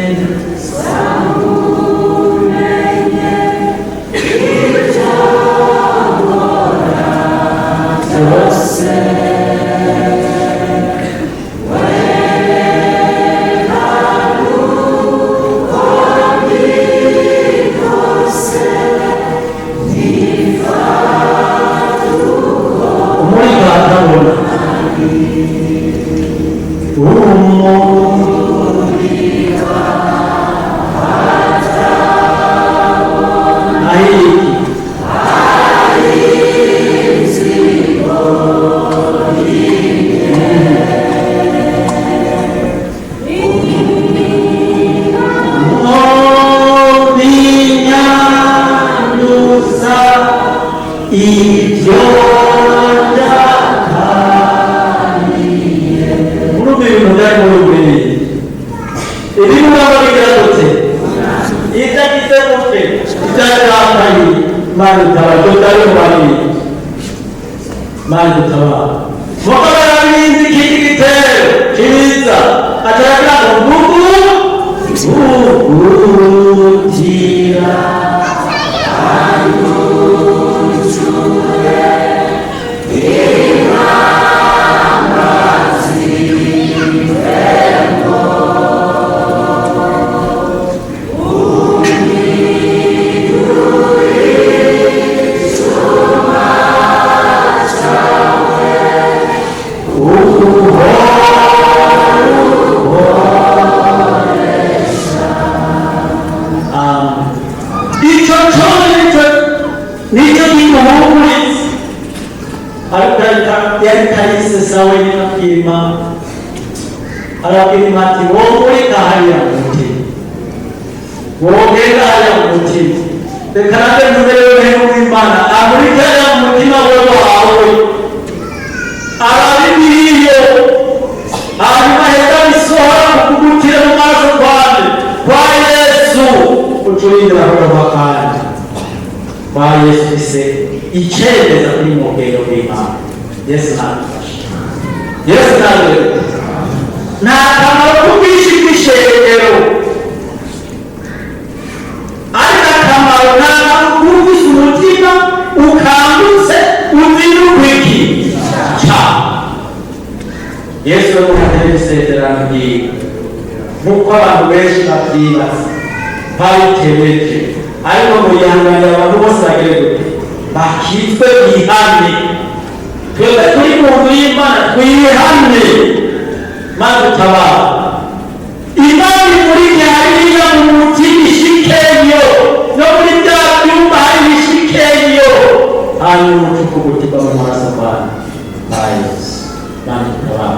Umurika atabona umurika ahiki. Obinyanduza ibyo ndakaniye. Urumva ibintu byari muri bibiri ibirunga bigira gute itagize gute ibyarakaye. Mana utabara, ibyo byari mubariye. Mana utabara. Muko barabizi ikindi gitero kiza ataragira ngo ngugu ugutira. Icyo cyonyine nicyo kimuhumuriza, ariko yari kayisesa wenyine abwira Imana, arabwira Imana ati: "Womurika hariya mu mutima, wogenda hariya mu mutima, reka nanjye ntuberewe w'Imana amurike hariya mu mutima we wawe, arabibiriyo, hanyuma heza bisohora kukugutira mu maso kwanjye kwa Yesu, ucurindira kugaruka kandi kwa Yesu ise icemeza kuri mu bwenge bw'Imana." Yesu nadufashe. Yesu nadufashe. Nta kamaro k'ubwinshi bw'ishengero, ariko akamaro ni akamaro k'ufise umutima ukangutse uzinukwa iki cyane. Yesu rero atari isezerano ryiwe nk'uko abantu benshi babyibaza babitebeje, ariko ngo yihanganira abantu bose bagere gute bakitwe bihane. Twebwe turi mu nzu y'Imana twihane maze utabara. Imana imurike hariya mu mutima ishikeyo, no muri bya byumba hari ishikeyo, hanyuma ucukugutirwa mu maraso kwa Yesu. Mana utabara.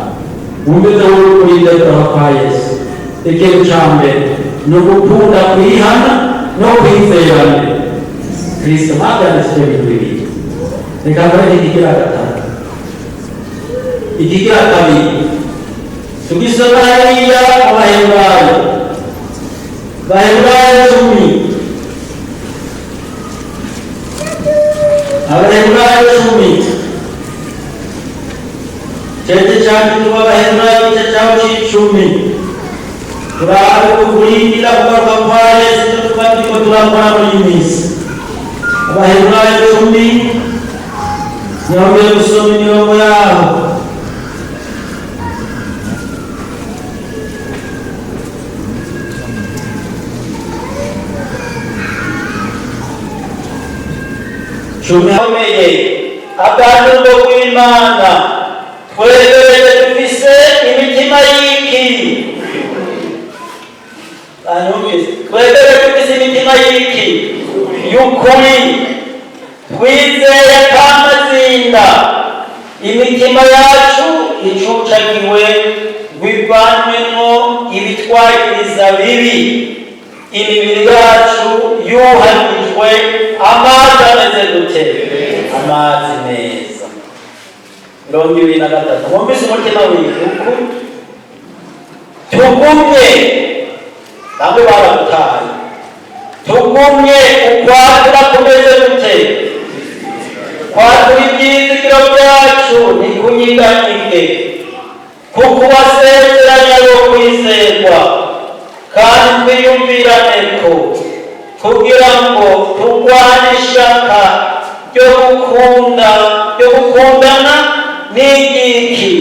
Wumvize wowe ukurinda kubaho kwa Yesu. Ikintu cya mbere ni ugukunda kwihana no kwizerana Kristo. Ntabyanditse ibyo bintu bibiri. Reka mbere ikigira gatatu, ikigira kabiri tugisoma hariya mu Baheburayo, Baheburayo 10, Abaheburayo 10, cete cyandikirwa Abaheburayo igice cyaho c'icumi. Turabe kukurindira kugaruka kwa Yesu, icyo tuba turiko turakora muri iyi minsi. Abaheburayo 10, niyongeye gusoma imirongo yaho. Cumi akomeye aganurwo rw'Imana twegereye dufise imitima y'iki. Banyumvise, twegereye dufise imitima y'iki y'ukuri, twizeye kamazinda, imitima yacu icucagiwe ngo ivanwemwo ibitwagiriza bibi, imibiri yacu yuhagijwe amazi ameze gute? Amazi meza. 23. Mwumvise umutima w'ukuri, tugumye, bamwe baragutaye, tugumye ukwatura kumeze gute? Kwatura ibyizigiro byacu ntikunyiganyige, kuko uwasezeranya yo kwizerwa, kandi twiyumvirane ko kugira ngo turwane ishaka ryo gukunda, ryo gukundana n'igiki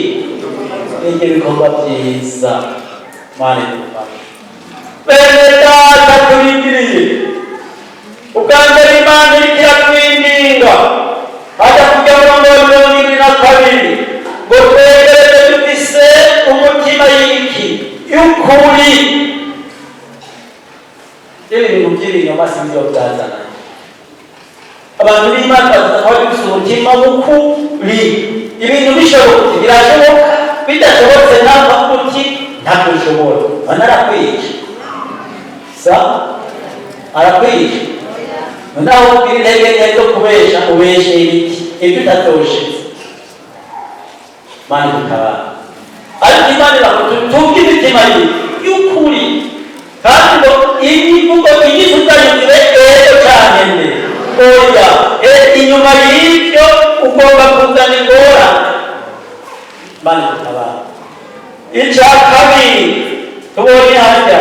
n'ibikorwa byiza. Mana idufashe. Bene data, turindiriye ubwa mbere Imana iriko iratwinginga hajya kujya murongo wa 22 ngo twegereze dufise umutima y'iki y'ukuri. Ibi bintu by'ibinyoma sinzi iyo byazana. Abantu b'Imana bavuga ko dufise umutima w'ukuri. Ibintu bishobotse birashoboka, bidashobotse ntabwo uti ntabwo bishobora. None arakwica sa arakwica. None aho ubwira intege nke zo kubesha, ubeshe ibiki ibyo utatoshetse? Mana idutabara. Ariko Imana iravuga tutunge imitima y'ukuri, kandi ngo imivugo inyifu zayo zibe ego canke nde oya. Inyuma y'ibyo ugomba kuzana ingorane. Mana idutabara. Icya kabiri tubonye harya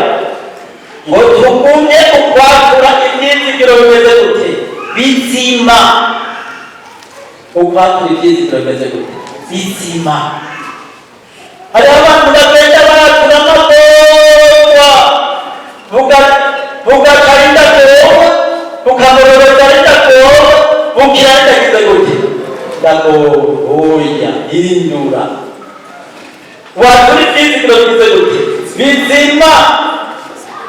ngo tugumye ukwatura ibyizigiro bimeze gute? Bizima. Ukwatura ibyizigiro bimeze gute? Bizima. Hariho abantu bagenda baratura amagorwa, bugaca ridagorwa, bukamororoza ridagorwa, bukira ridagize gute? Ndagorwa. Oya, hindura, watura ibyizigiro bimeze gute? Bizima.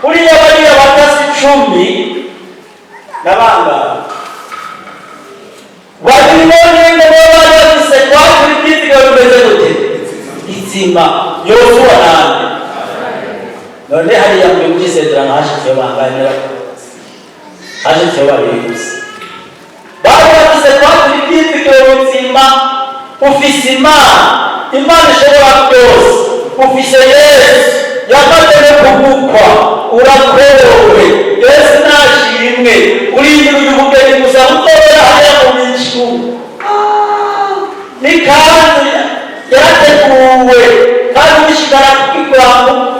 Buriya bariya batasi 10 n'abangaba babiri bonyine bo bari bafise kwatura ibyizigiro bimeze gute? Bizima. Yosuwa nande? None hariya mu gihugu cy'isezerano hashitseyo bangahe? Hashitseyo babiri gusa bari bafise kwatura ibyizigiro bizima. Ufise Imana, Imana ishobora byose, ufise Yesu yamaze no kugukwa, urakowe. Yesu nashimwe. Urindiriye ubugeni gusa buzobera hariya mu bicu, n'ikanzu yarateguwe, kandi wishikara kubikora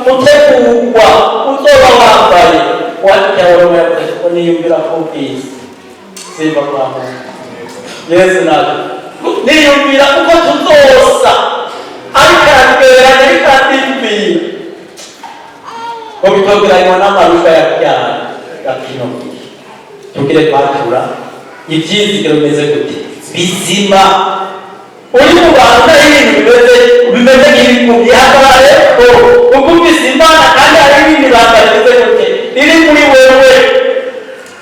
mutegurwa uzoba wambaye. Wandikira Abaroma, yavuze ko niyumvira ko ubwiza simba kwa Mungu. Yesu naje niyumvira uko tuzosa, ariko aratweranya, ariko aratwiyumvira ko bitogeranywa n'amarushwa ya ya kino gihe. Tugire kwatura ibyizigiro bimeze gute? Bizima. Uri mu bantu naho ibintu bimeze nk'ibigumye, hagarara hepfo ugumvise Imana, kandi hari ibindi banga rimeze gute riri muri wewe.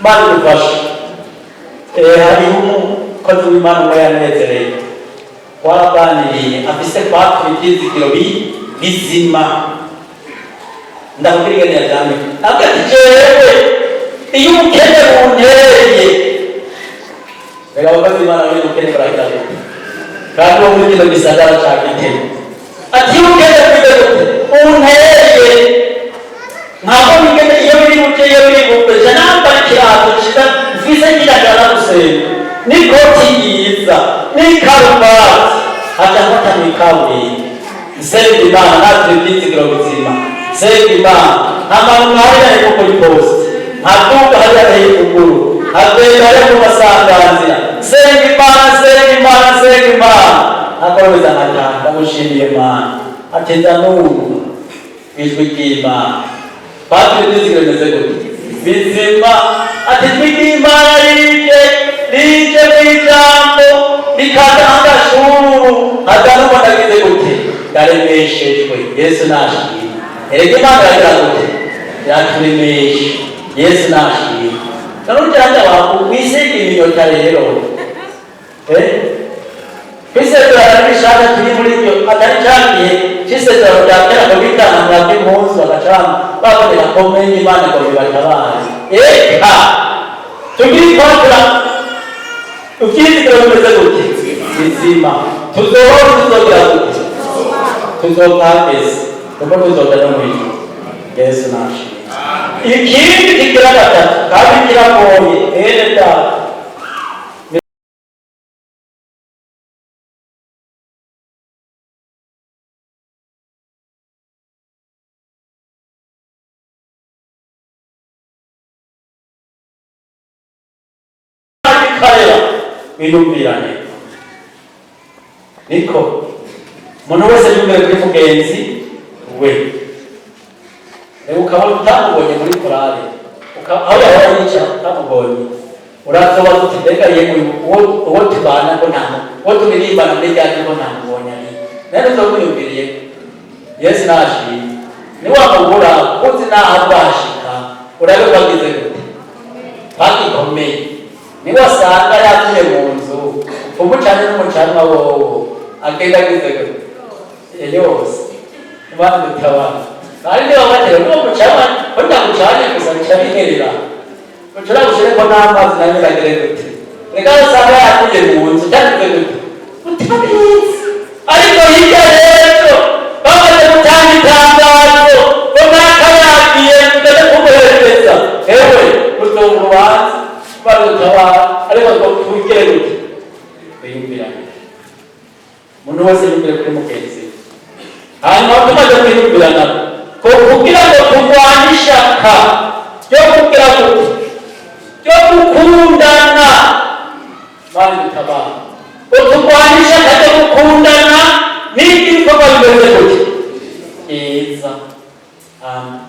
Mana idufashe. Hariho umukozi w'Imana umwe yanezereye, waraganiriye, afise kwatura ibyizigiro bizima. Ndakubwira ingene yavyandika, avuga ati: "Jewe iyo ubukene bunteye." Reka, abakozi b'Imana bari ubukene baragira gute? Kandi wo muri kino gisagara ca Gitega, ati: "Iyo ubukene bwize gute bunteye, ntabwo bigene iyo biri buke, iyo biri bumve, je nambara ikirato ciza mfise kiragana gusenga n'ikoti ryiza n'ikaruvati, haca mfata mw'ikaburimbo nsenga Imana, natwe ibyizigiro bizima, nsenga Imana, nkamanuka hariya hepfo kuri posite, nkaduga hariya hepfo ruguru, nkagenda hariya ku masanganzira, nsenga Imana, nsenga Imana, nsenga Imana, nkakomeza nkataha, ndamushimiye Imana." Ateza n'ubu ijwi ry'Imana, patiri ibyizigiro bimeze gute? Bizima. Ati: "Ijwi ry'Imana rije." Rije mu ijambo rikaza nk'agashururu, nkaza numva ndagize gute? Ndaremeshejwe. Yesu nashimwe. Erega Imana iragira gute? Iraturemesha. Yesu nashimwe. None ujyanja wisiga iminyota rero, kwisezerano n'ibishaka turi muri ibyo atari cyagihe cy'isezerano rya kera, ngo bitanga by'impuzu bagacana babonera ko menye Imana ngo bibatabare. Eka tugire ikwatura ibyizigiro bimeze gute? Bizima. Tuzohora tuzogira gute? Tuzotageze kuko tuzoja no mu ijuru. Yesu nashimwe. Ikindi kigira gatatu kandi kiragoye, bene data. Karera wiyumvirane, niko umuntu wese yumviye kuri mugenzi we. Reka ukaba utamubonye muri korale, aho yahora yicara utamubonye, urazobaza uti: "Mbega yemwe, uwo tubana ko nta uwo turirimbana muri rya ko ntamubonye ari?" Rero uzokwiyumviriye. Yesu nashimye. Niwamubura uzi naho bwashika, urabe ko agize gute pagikomeye. Niwasanga yavuye mu nzu umucane n'umucanwa wowo agenda agize gute yose. Imana dutabara. Kandi niba batera n'uwo mucanwa ko ndagucanye gusa bica biherera, ushobora gushireko n'amazi nayo biragere gute? Reka usanga yavuye mu nzu cyagize gute utabizi, ariko hirya rero bamaze gutanga itangazo ngo naka yagiye, tugeze kumuherekeza. Ewe uzumva urubanza barutabara, ariko ngo tugere gute? Twiyumvirane, umuntu wese yumvire kuri mugenzi we. Hanyuma tumaze kwiyumvirana ko kugira ngo turwanye ishaka ryo kugira gute? Ryo gukundana. Bari dutabara ngo turwanye ishaka ryo gukundana n'ibikorwa bimeze gute? Byiza. Amen.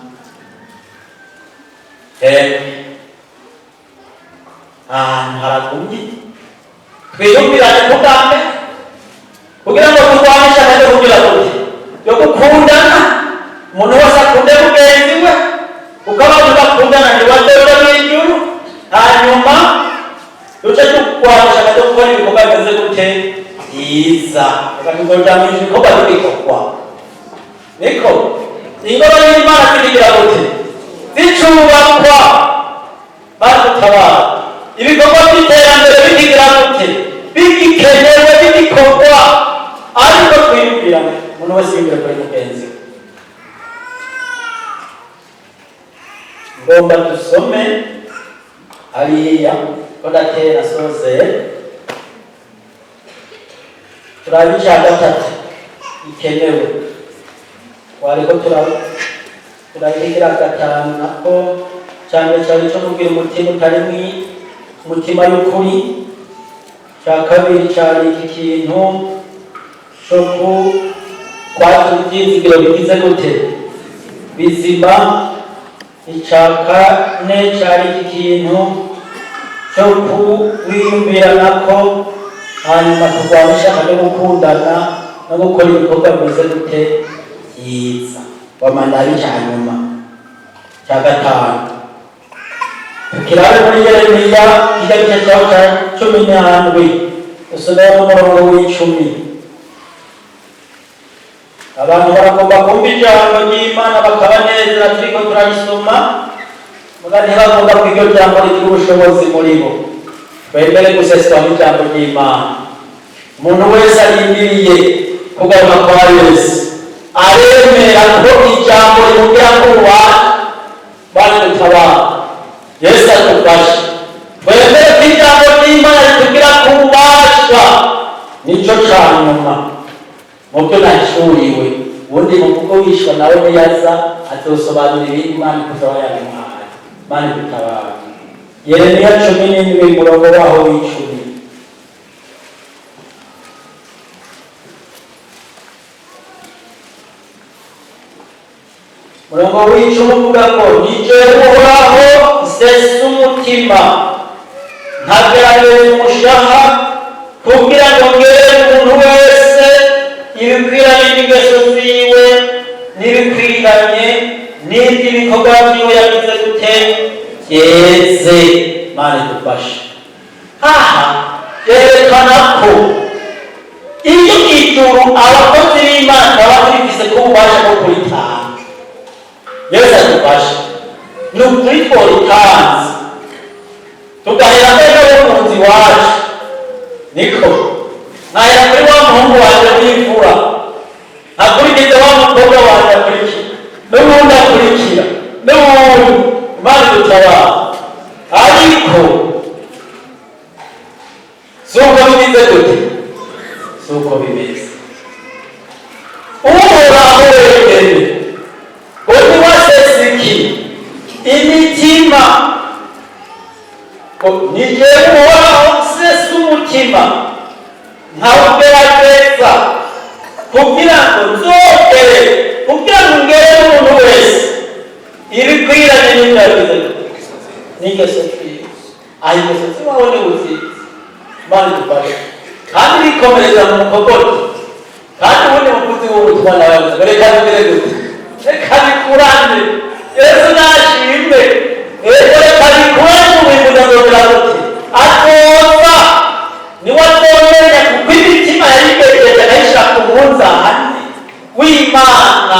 Ahantu haragumye, twiyumvirane kubwambe kugira ngo turwanye ishaka ryo kugira gute? Ryo gukundana. Umuntu wese akunde mugenzi we, kuko abantu bakundana ntibazoja mw'ijuru. Hanyuma duce turwanya ishaka ryo gukora ibikorwa bimeze gute? Byiza. Reka tuzoja mw'ijuru ibikorwa bigikorwa, niko ingoro y'Imana zikigira gute? Zicubakwa. Badutabara, ibikorwa by'iterambere bikigira gute? Bigikenewe, bigikorwa. Ariko twiyumvirane, umuntu wese yumvire kuri mugenzi we. Ngomba dusome hariya ko ndatera sozeye. Turabe icya gatatu gikenewe. Twariko turabigira gatanu nako cyane cyane cyo kugira umutima utari umutima y'ukuri. Cya kabiri cyari iki kintu cyo kwatura ibyizigiro bigize gute? Bizima. Icya kane cyari iki kintu cyo kuwiyumviranako. Hanyuma turwanya ishaka ryo gukundana no gukora ibikorwa bimeze gute? Byiza. Wamanda icya nyuma cya gatanu tukirabe muri Yeremiya kijya gice cyaho cya 17, usomera umurongo w'10. Abantu baragomba kumva ijambo ry'Imana bakabanezera turiko turarisoma, muga ntibagomba ko iryo jambo rigira ubushobozi muri bo. Twemere guseswa n'ijambo ry'Imana. Umuntu wese arindiriye kugaruka kwa Yesu aremera ko ijambo rimubwira ko ububasha. Bari dutabara, Yesu adufashe. Twemere ko ijambo ry'Imana ritubwira ko ububasha. Nico ca nyuma mu byo nahishuriwe. Ubundi mu kuko wishwa nawe niyaza azosobanura ibindi Imana ikuzaba yabimuhaye. Imana idutabara. Yeremiya 17, umurongo waho w'10. Umurongo w'10 uvuga ngo: "Ni jewe Uhoraho nsesa umutima, Nkagerageza umushaha kugira ngo ngere umuntu wese ibikwiranye n'ingeso ziwe n'ibikwiranye n'iby'ibikorwa byiwe yagize gute byeze. Mana idufashe. Aha yerekana ko iyo ijuru abakozi b'Imana baba tubifise ko ububasha bwo kuritanga. Yesu adufashe. Ni ukuri tworitanze, tugahera mbere wo mu nzu iwacu, niko nkahera kuri wa muhungu wanjye w'imfura, nkakurikiza wa mukobwa wanjye akurikira, n'ubundi akurikira, n'ubundi. Imana idutabara. Ariko si uko bimeze gute, si uko bimeze. Uhoraho wenyene ngo niwasesiki imitima, ni jewe Uhoraho nsesa umutima nkawugerageza, kugira ngo nzogere, kugira ngo ngere umuntu wese ibikwiranye n'ibyo yagize n'ingeso nziza. Aho ingeso ziwawe ni uzizi. Imana idufashe. Kandi bikomereza mu mukogote. Kandi ubundi muvuzi w'ubutumwa nawe yavuze ngo reka bigire gute, reka bikurane. Yesu nashimwe. Ego, reka bikurane mu bintu azongera gute, azoza niwe azomenya, kuko imitima yayigejeje akayishira ku munzani w'Imana.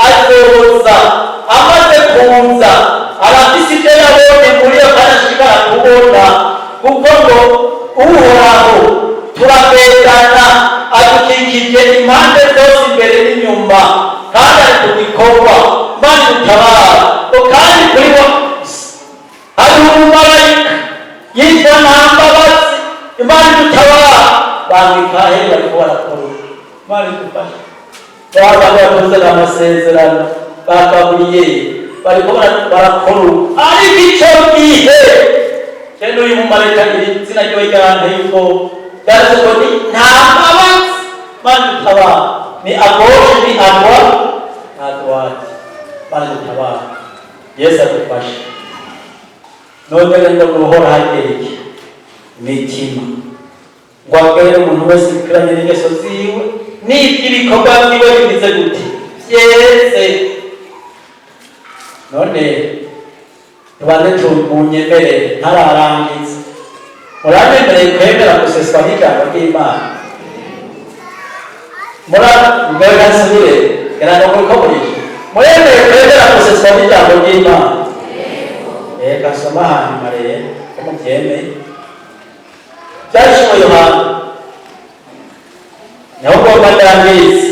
Azoza, amaze kuza arafise ibyo yabonye muri yo kandi ashobora kubona, kuko ngo Uhoraho turagendana, adukikije impande zose, imbere n'inyuma, kandi ari ku gikorwa. Mana utabara. Ngo kandi kuri bo hari umumarayika yitwa Ntambabazi. Imana idutabara. Bamikaheli bariko barakora. Imana idufashe. Baba bakoze amasezerano ba Gaburiyeli bariko barakora, ariko ico gihe cyane uyu mumarayika, iri zina ryiwe ryaranteye ubwoba. Byanditse ngo ni Ntambabazi. Mana idutabara. Ni à gauche, ni à droite, à droite. Mana idutabara. Yesu adufashe. None rero ngo uhora hagera iki imitima, ngo agere umuntu wese bikwiranye n'ingeso ziwe n'iby'ibikorwa byiwe bigize gute byeze. None tubanze tumunyemerere, ntararangiza. Muranyemereye kwemera guseswa n'ijambo ry'Imana? Mbega nsubire ngira ngo muriko murije. Muremeye kwemera guseswa n'ijambo ry'Imana? Reka nsoma hanyuma rero ko mubyemeye. Byashyizwe Yohana, niho ngomba ndangiza.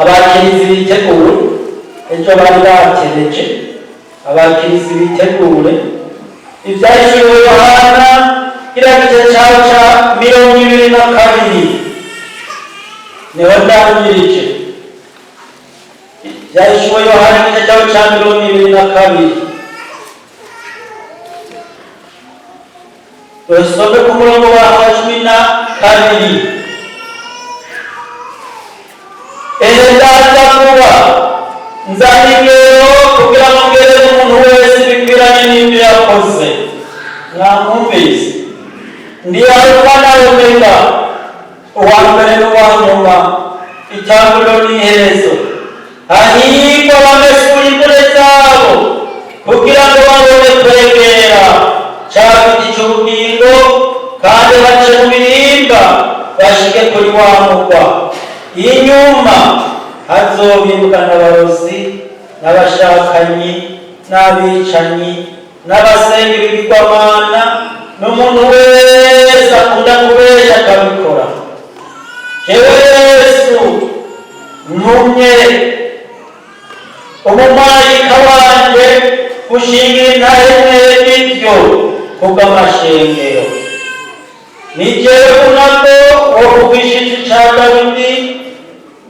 Abakirizi bitegure, ejo bari batereje. Abakirizi bitegure. Ibyashyiriwe Yohana, kiriya gice cyawe cya 22, niho ndangirije. Ibyashyiriwe Yohana, igice cyawe cya 22, dusome ku murongo wa 12. Ehe, ndaza vuba, nzanye ingero kugira ngo ngere umuntu wese bikwiranye n'ibyo yakoze. Mwamwumvise? Ndi Alufa na Omega, uwa mbere n'uwa nyuma, itanguriro n'iherezo. Hahirwa abamesura imvune zabo kugira ngo babone kwegera cya giti cy'ubugingo, kandi bace mu birimba bashike kuri wa mugwa. Inyuma hazobimbwa n'abarozi n'abashakanyi n'abicanyi n'abasenga ibigirwamana n'umuntu wese akunda kubesha akabikora. Jewe Yesu ntumye umumarayika wanje gushingira intahe mwebwe ibyo kubw'amashengero. Ni jewe munago wo ku gishitsi ca Dawidi,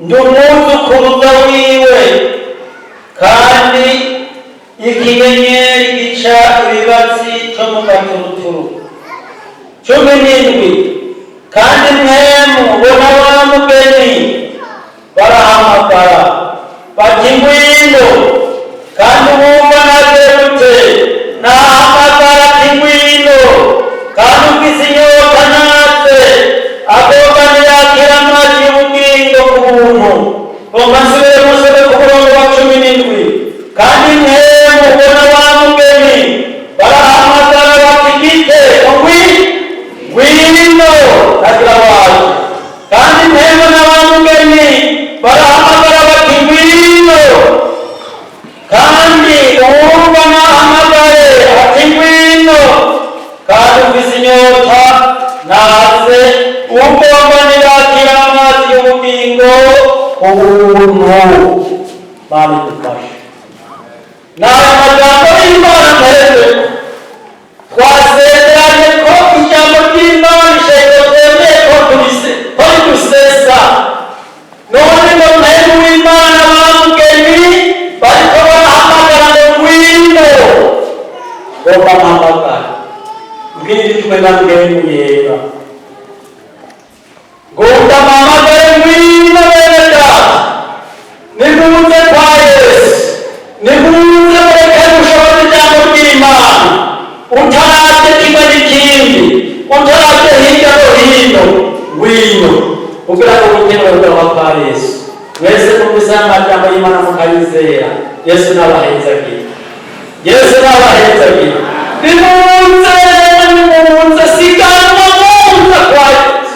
ndi umwuzukuruza wiwe, kandi ikinyenyeri gica ibibatsi co mu gaturuturu. 17. Kandi mwemu bona wa mugeni barahamagara bati: "Ngwino!" Kandi uwumva nage gute, nahamagara ati: "Ngwino!" Kandi Ubuntu babidufashe. Ni amagambo y'Imana nteze. Twasezeranye ko ijambo ry'Imana ishengero ryemeye ko turise ko ridusesa. None ngo mpemu w'Imana bamugeni bariko barahamagara ngo ngwino. Ngomba mpamagara mbwirijwe na Mpemu Yera, ngomba mpamagare: ngwino bene data, nimuze kwa Yesu, nimuze mureke gushoboza ijambo ry'Imana. Utaravye kimwe n'ikindi, utaravye hirya no hino, ngwino kugira ngo witegure kugaruka kwa Yesu. Mwese mwumvise aya majambo y'Imana mukayizera, Yesu n'abahezagira, Yesu n'abahezagira. Nimuze, nimuze, siganwa muza kwa Yesu.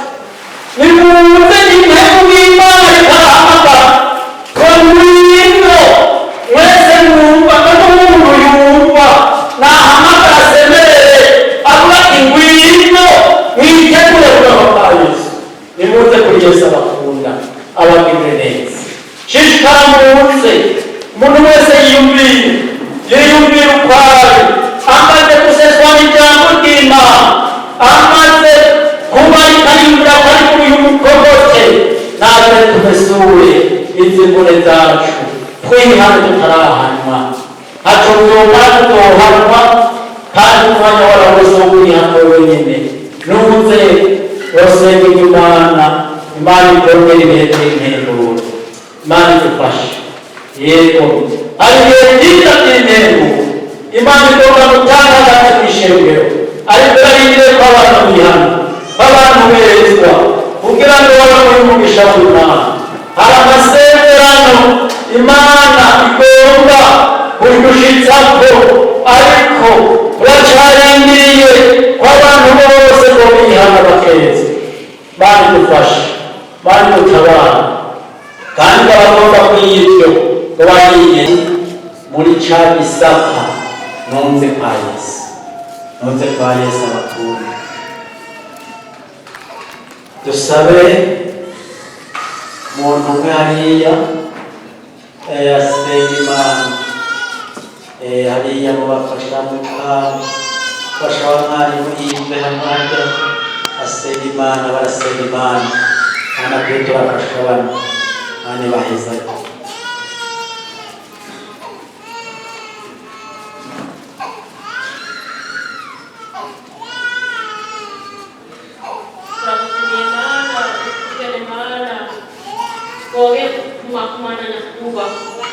Nimuze, impemu y'Imana ikarahamagara ko ngwino. Mwese mwumva ko n'umuntu yumva nahamagara asemerere avuga ati ngwino, mwitegure kugaruka kwa Yesu. Nimuze kuri Yesu, abakunda, abagirire neza. Shishikara muze. Umuntu wese yiyumvire, yiyumvire ukwawe, amaze guseswa n'ijambo ry'Imana, amaze kuba ariko ko ari kuri uyu mukogote, natwe tumesure izi mvune zacu, twihane tutarahanwa. Haco twomara tutohanwa, kandi umwanya warawuze wo kwihana wenyine. Nuze urusengero rw'Imana, Imana ikongera ibihe by'impemburo. Imana idufashe. Yego, hari ibihe byiza by'impemburo Imana igomba gutanga hagati mu ishengero, ariko yarindiriye ko abantu bihana, ko abantu bezwa, kugira ngo babone umugisha w'Imana. Hari amasezerano Imana igomba kudushitsako, ariko turacarindiriye ko abantu bose ngo bihana bakeza. Imana idufashe, Imana idutabara. Kandi abagomba kw'ibyo ngo bayiye muri ca gisata, nunze kwa Yesu, nunze kwa Yesu abakunda. Dusabe umuntu umwe hariya asenga Imana, hariya mu bafasha mufasha wa mwarimu yive hamwe hajya asenga Imana, barasenga Imana. Hana kuri turafasha bano bane baheza. Turagushimiye Mana, ukugene Mana, twongeye kumakumana nyakubahwa.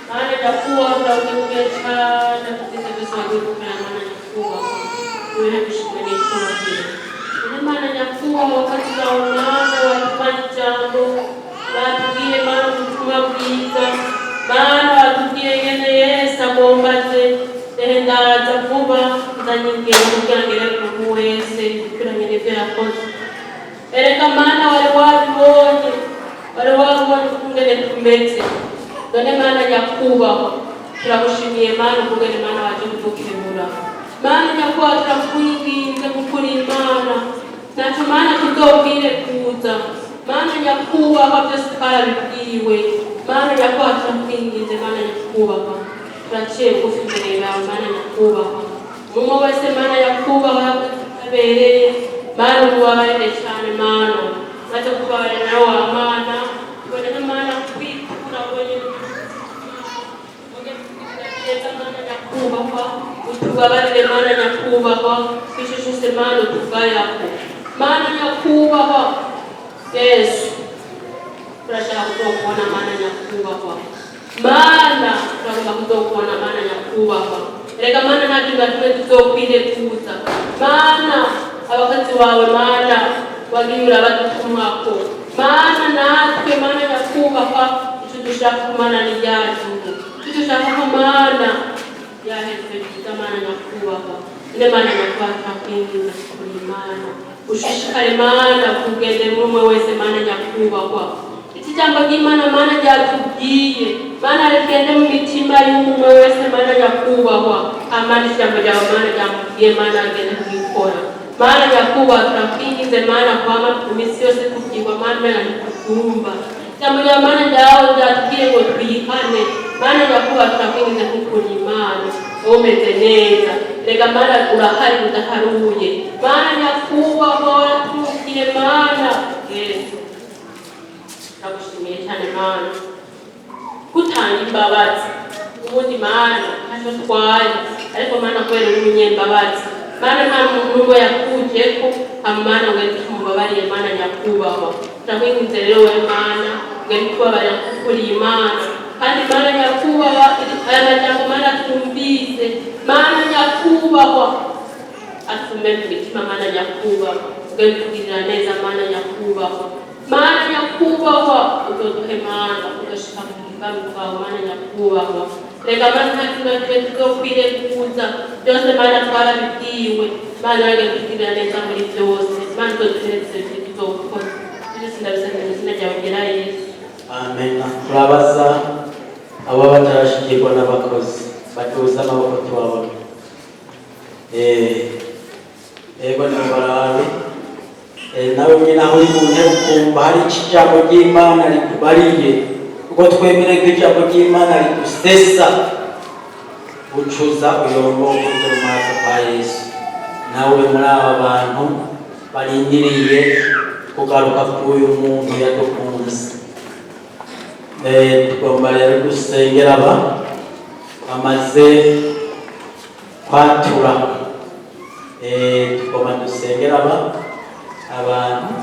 Mana nyakubahwa, turagukengurukiye cyane kubwiza byose wagiye gukorera Mana nyakubahwa. Wewe dushimwe n'icyubahiro. None Mana nyakubahwa, wakati wawe Mana watufanye ijambo, batubwiye Mana ubutumwa bwiza, Mana batubwiye ingene Yesu agomba aze, ehe ndaza vuba, nzanye ingendo kugira ngere ku muntu wese bikwiranye n'ibyo yakoze. Erega Mana wari wabibonye, wari wabibonye ukungene tumeze. None Mana nyakubahwa, turagushimiye Mana ukungene Mana waje kudukebura. Mana nyakubahwa, turakwinginze gukura Imana, ntacyo Mana tuzobwire kuza. Mana nyakubahwa, byose twarabibwiwe. Mana nyakubahwa, turakwinginze Mana nyakubahwa, turaciye bugufi imbere yawe Mana nyakubahwa. Umwe wese Mana nyakubahwa abereye, Mana umubabarire cyane Mana, maze kubabarira nawe wa Mana, tubone Mana kwikura wenyine, neza Mana nyakubahwa, utubabarire Mana nyakubahwa, twishishuse Mana utugayako. Mana nyakubahwa, Yesu, turashaka kuzokubona Mana nyakubahwa. Mana, turagomba kuzokubona Mana nyakubahwa. Erega Mana nta kintu na kimwe tuzokwirekuza. Mana, abakozi bawe Mana wagiye urabadutumwako. Mana natwe Mana nyakubahwa, icyo dushaka Mana ni rya juru. Icyo dushaka ko Mana yaheze byiza Mana nyakubahwa. None Mana nyakubahwa, turakwinginze kuri Mana. Ushishikare Mana kugendera umwe wese Mana nyakubahwa. Iki jambo ry'Imana Mana ryatubwiye, Mana rigende mu mitima y'umwe wese Mana nyakubahwa. Amana ijambo ryawe Mana ryamubwiye Mana agende kubikora. Mana nyakubahwa, turakwinginze Mana kwama iminsi yose tubyigwa Mana umenga ntitubyumva. Ijambo rya Mana ryawe ryatubwiye ngo twihane. Mana nyakubahwa, turakwinginze nk'ukuri Imana wowe umeze neza. Rega Mana urahari udaharuye. Mana nyakubahwa, waratubwiye Mana. Yesu, ndagushimiye cyane Mana gutanga imbabazi. Ubundi Mana ntacyo twaye, ariko Mana kubera uri umunyembabazi, Mana nta muntu n'umwe yakujeko hama Mana ngo tumubabariye. Mana nyakubahwa, turakwinginze rero wowe Mana ngo tubabarira kuko uri Imana. Kandi Mana nyakubahwa, aya majambo Mana twumvise, Mana nyakubahwa, atume mu mitima. Mana nyakubahwa, ugende utugirira neza. Mana nyakubahwa, Mana nyakubahwa, uzoduhe Mana ugashika mu bwami bwawe. Mana nyakubahwa, reka Mana nta kintu na kimwe tuzokwireguza, byose Mana twarabibwiwe. Mana uragenda utugirira neza muri byose. Mana uzoduhereze ibyo tuzokora byose, ndabisabye mu izina ryawe ryera Yesu. Amen. Turabaza abo batarashikirwa n'abakozi baduze amaboko tubabona. Ego, nibarabe. Nawe nyine aho uri mu ntebe ukumva hari icyo ijambo ry'Imana rikubariye, kuko twemere ko ijambo ry'Imana ridusesa, ucuza uyomboke uje mu maraso kwa Yesu. Nawe muri aba bantu barindiriye kugaruka k'uyu muntu yadukunze. Tugomba rero gusengera aba bamaze kwatura. Tugomba dusengera aba abantu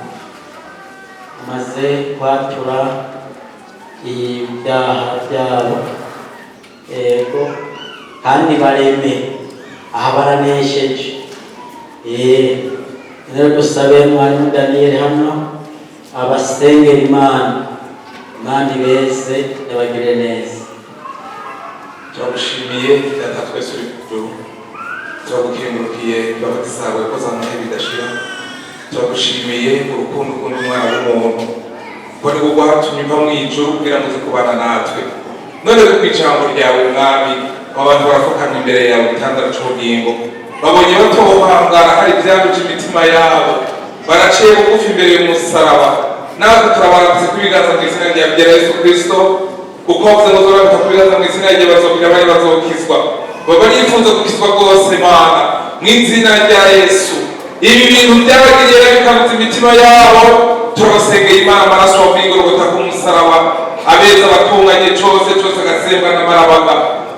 bamaze kwatura ibyaha byabo, yego, kandi bareme aha baranesheje. Rero dusabe mwarimu Daniel hano abasengera Imana, Imana ibeze yabagire neza. Turagushimiye Data twese uri ku ijuru, turagukengurukiye imbabazi zawe ko zamuhe bidashira. Turagushimiye urukundo ukunda umwana w'umuntu, ko nibwo rwatumye uva mu ijuru kugira ngo uze kubana natwe. None ku ijambo ryawe Mwami, abantu barapfukamye imbere yawe igitandaro c'ubugingo, babonye batohangara hari ivyanduje imitima yabo, baraciye bugufi imbere y'umusaraba. Natwe turabarambitse ku ibiganza mu izina rya Yesu Kristo, kuko wavuze ngo uzorambika ku ibiganza mu izina rye bazokira bari bazokizwa. Baba bifuza gukizwa rwose Mana, mu izina rya Yesu. Ibi bintu byabagiriye bikabutse imitima yabo, turabasengeye Imana, amaraso wavuye igorogota ku musaraba abeza abatunganye cose cose agasembwa n'amarabaga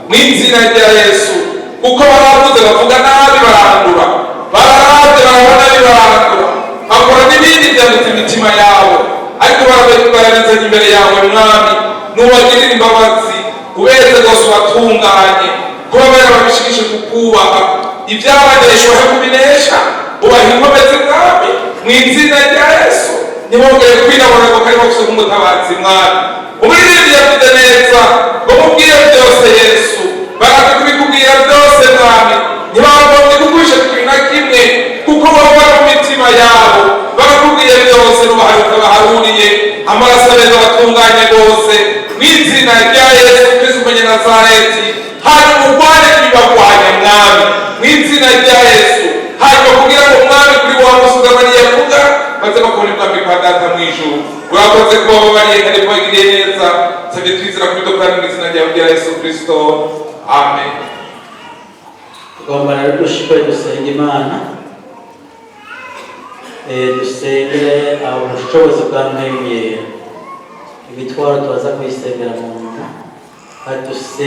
mu izina rya Yesu. Kuko baravuze bavuga nabi barandura, bararavye barabona nabi barandura, bakora n'ibindi byanditse imitima yabo, ariko barabizanye imbere yawe Mwami. Nubagirira imbabazi, ubeze rwose ubatunganye, kuba barababishikishe kukubaha ibyabaneshwa kubinesha, ubaha inkomezi Mwami mu izina rya Yesu. Ntibongere kwirabura ngo karimo gusa nk'umutabazi Mwami. Umuririmbyi yavuze neza ngo mubwire byose Yesu, baraza kubikubwira byose Mwami, ntibagombye kuguhisha ikintu na kimwe kuko baba mu mitima yabo barakubwiye byose. N'ubaharuriye amaraso abeza abatunganye rwose mu izina rya Yesu Kristo Umunyanazareti. Hanyuma urwane ibibagwanya Mwami mu izina rya Yesu. Hanyuma kugira ngo Mwami kuri wa musozi uzabariye avuga maze bakubona ubwami kwa Data mu ijuru. Urakoze kuba babariye kandi kubagiriye neza. Nsabye twizera kubidukora mu izina ryawe rya Yesu Kristo, amen. Tugomba rero dushikore dusenga Imana. Dusengere ubushobozi bwa Mpwemu Yera. Imitwaro turaza kuyisengera mu nyuma. Kandi dusenge.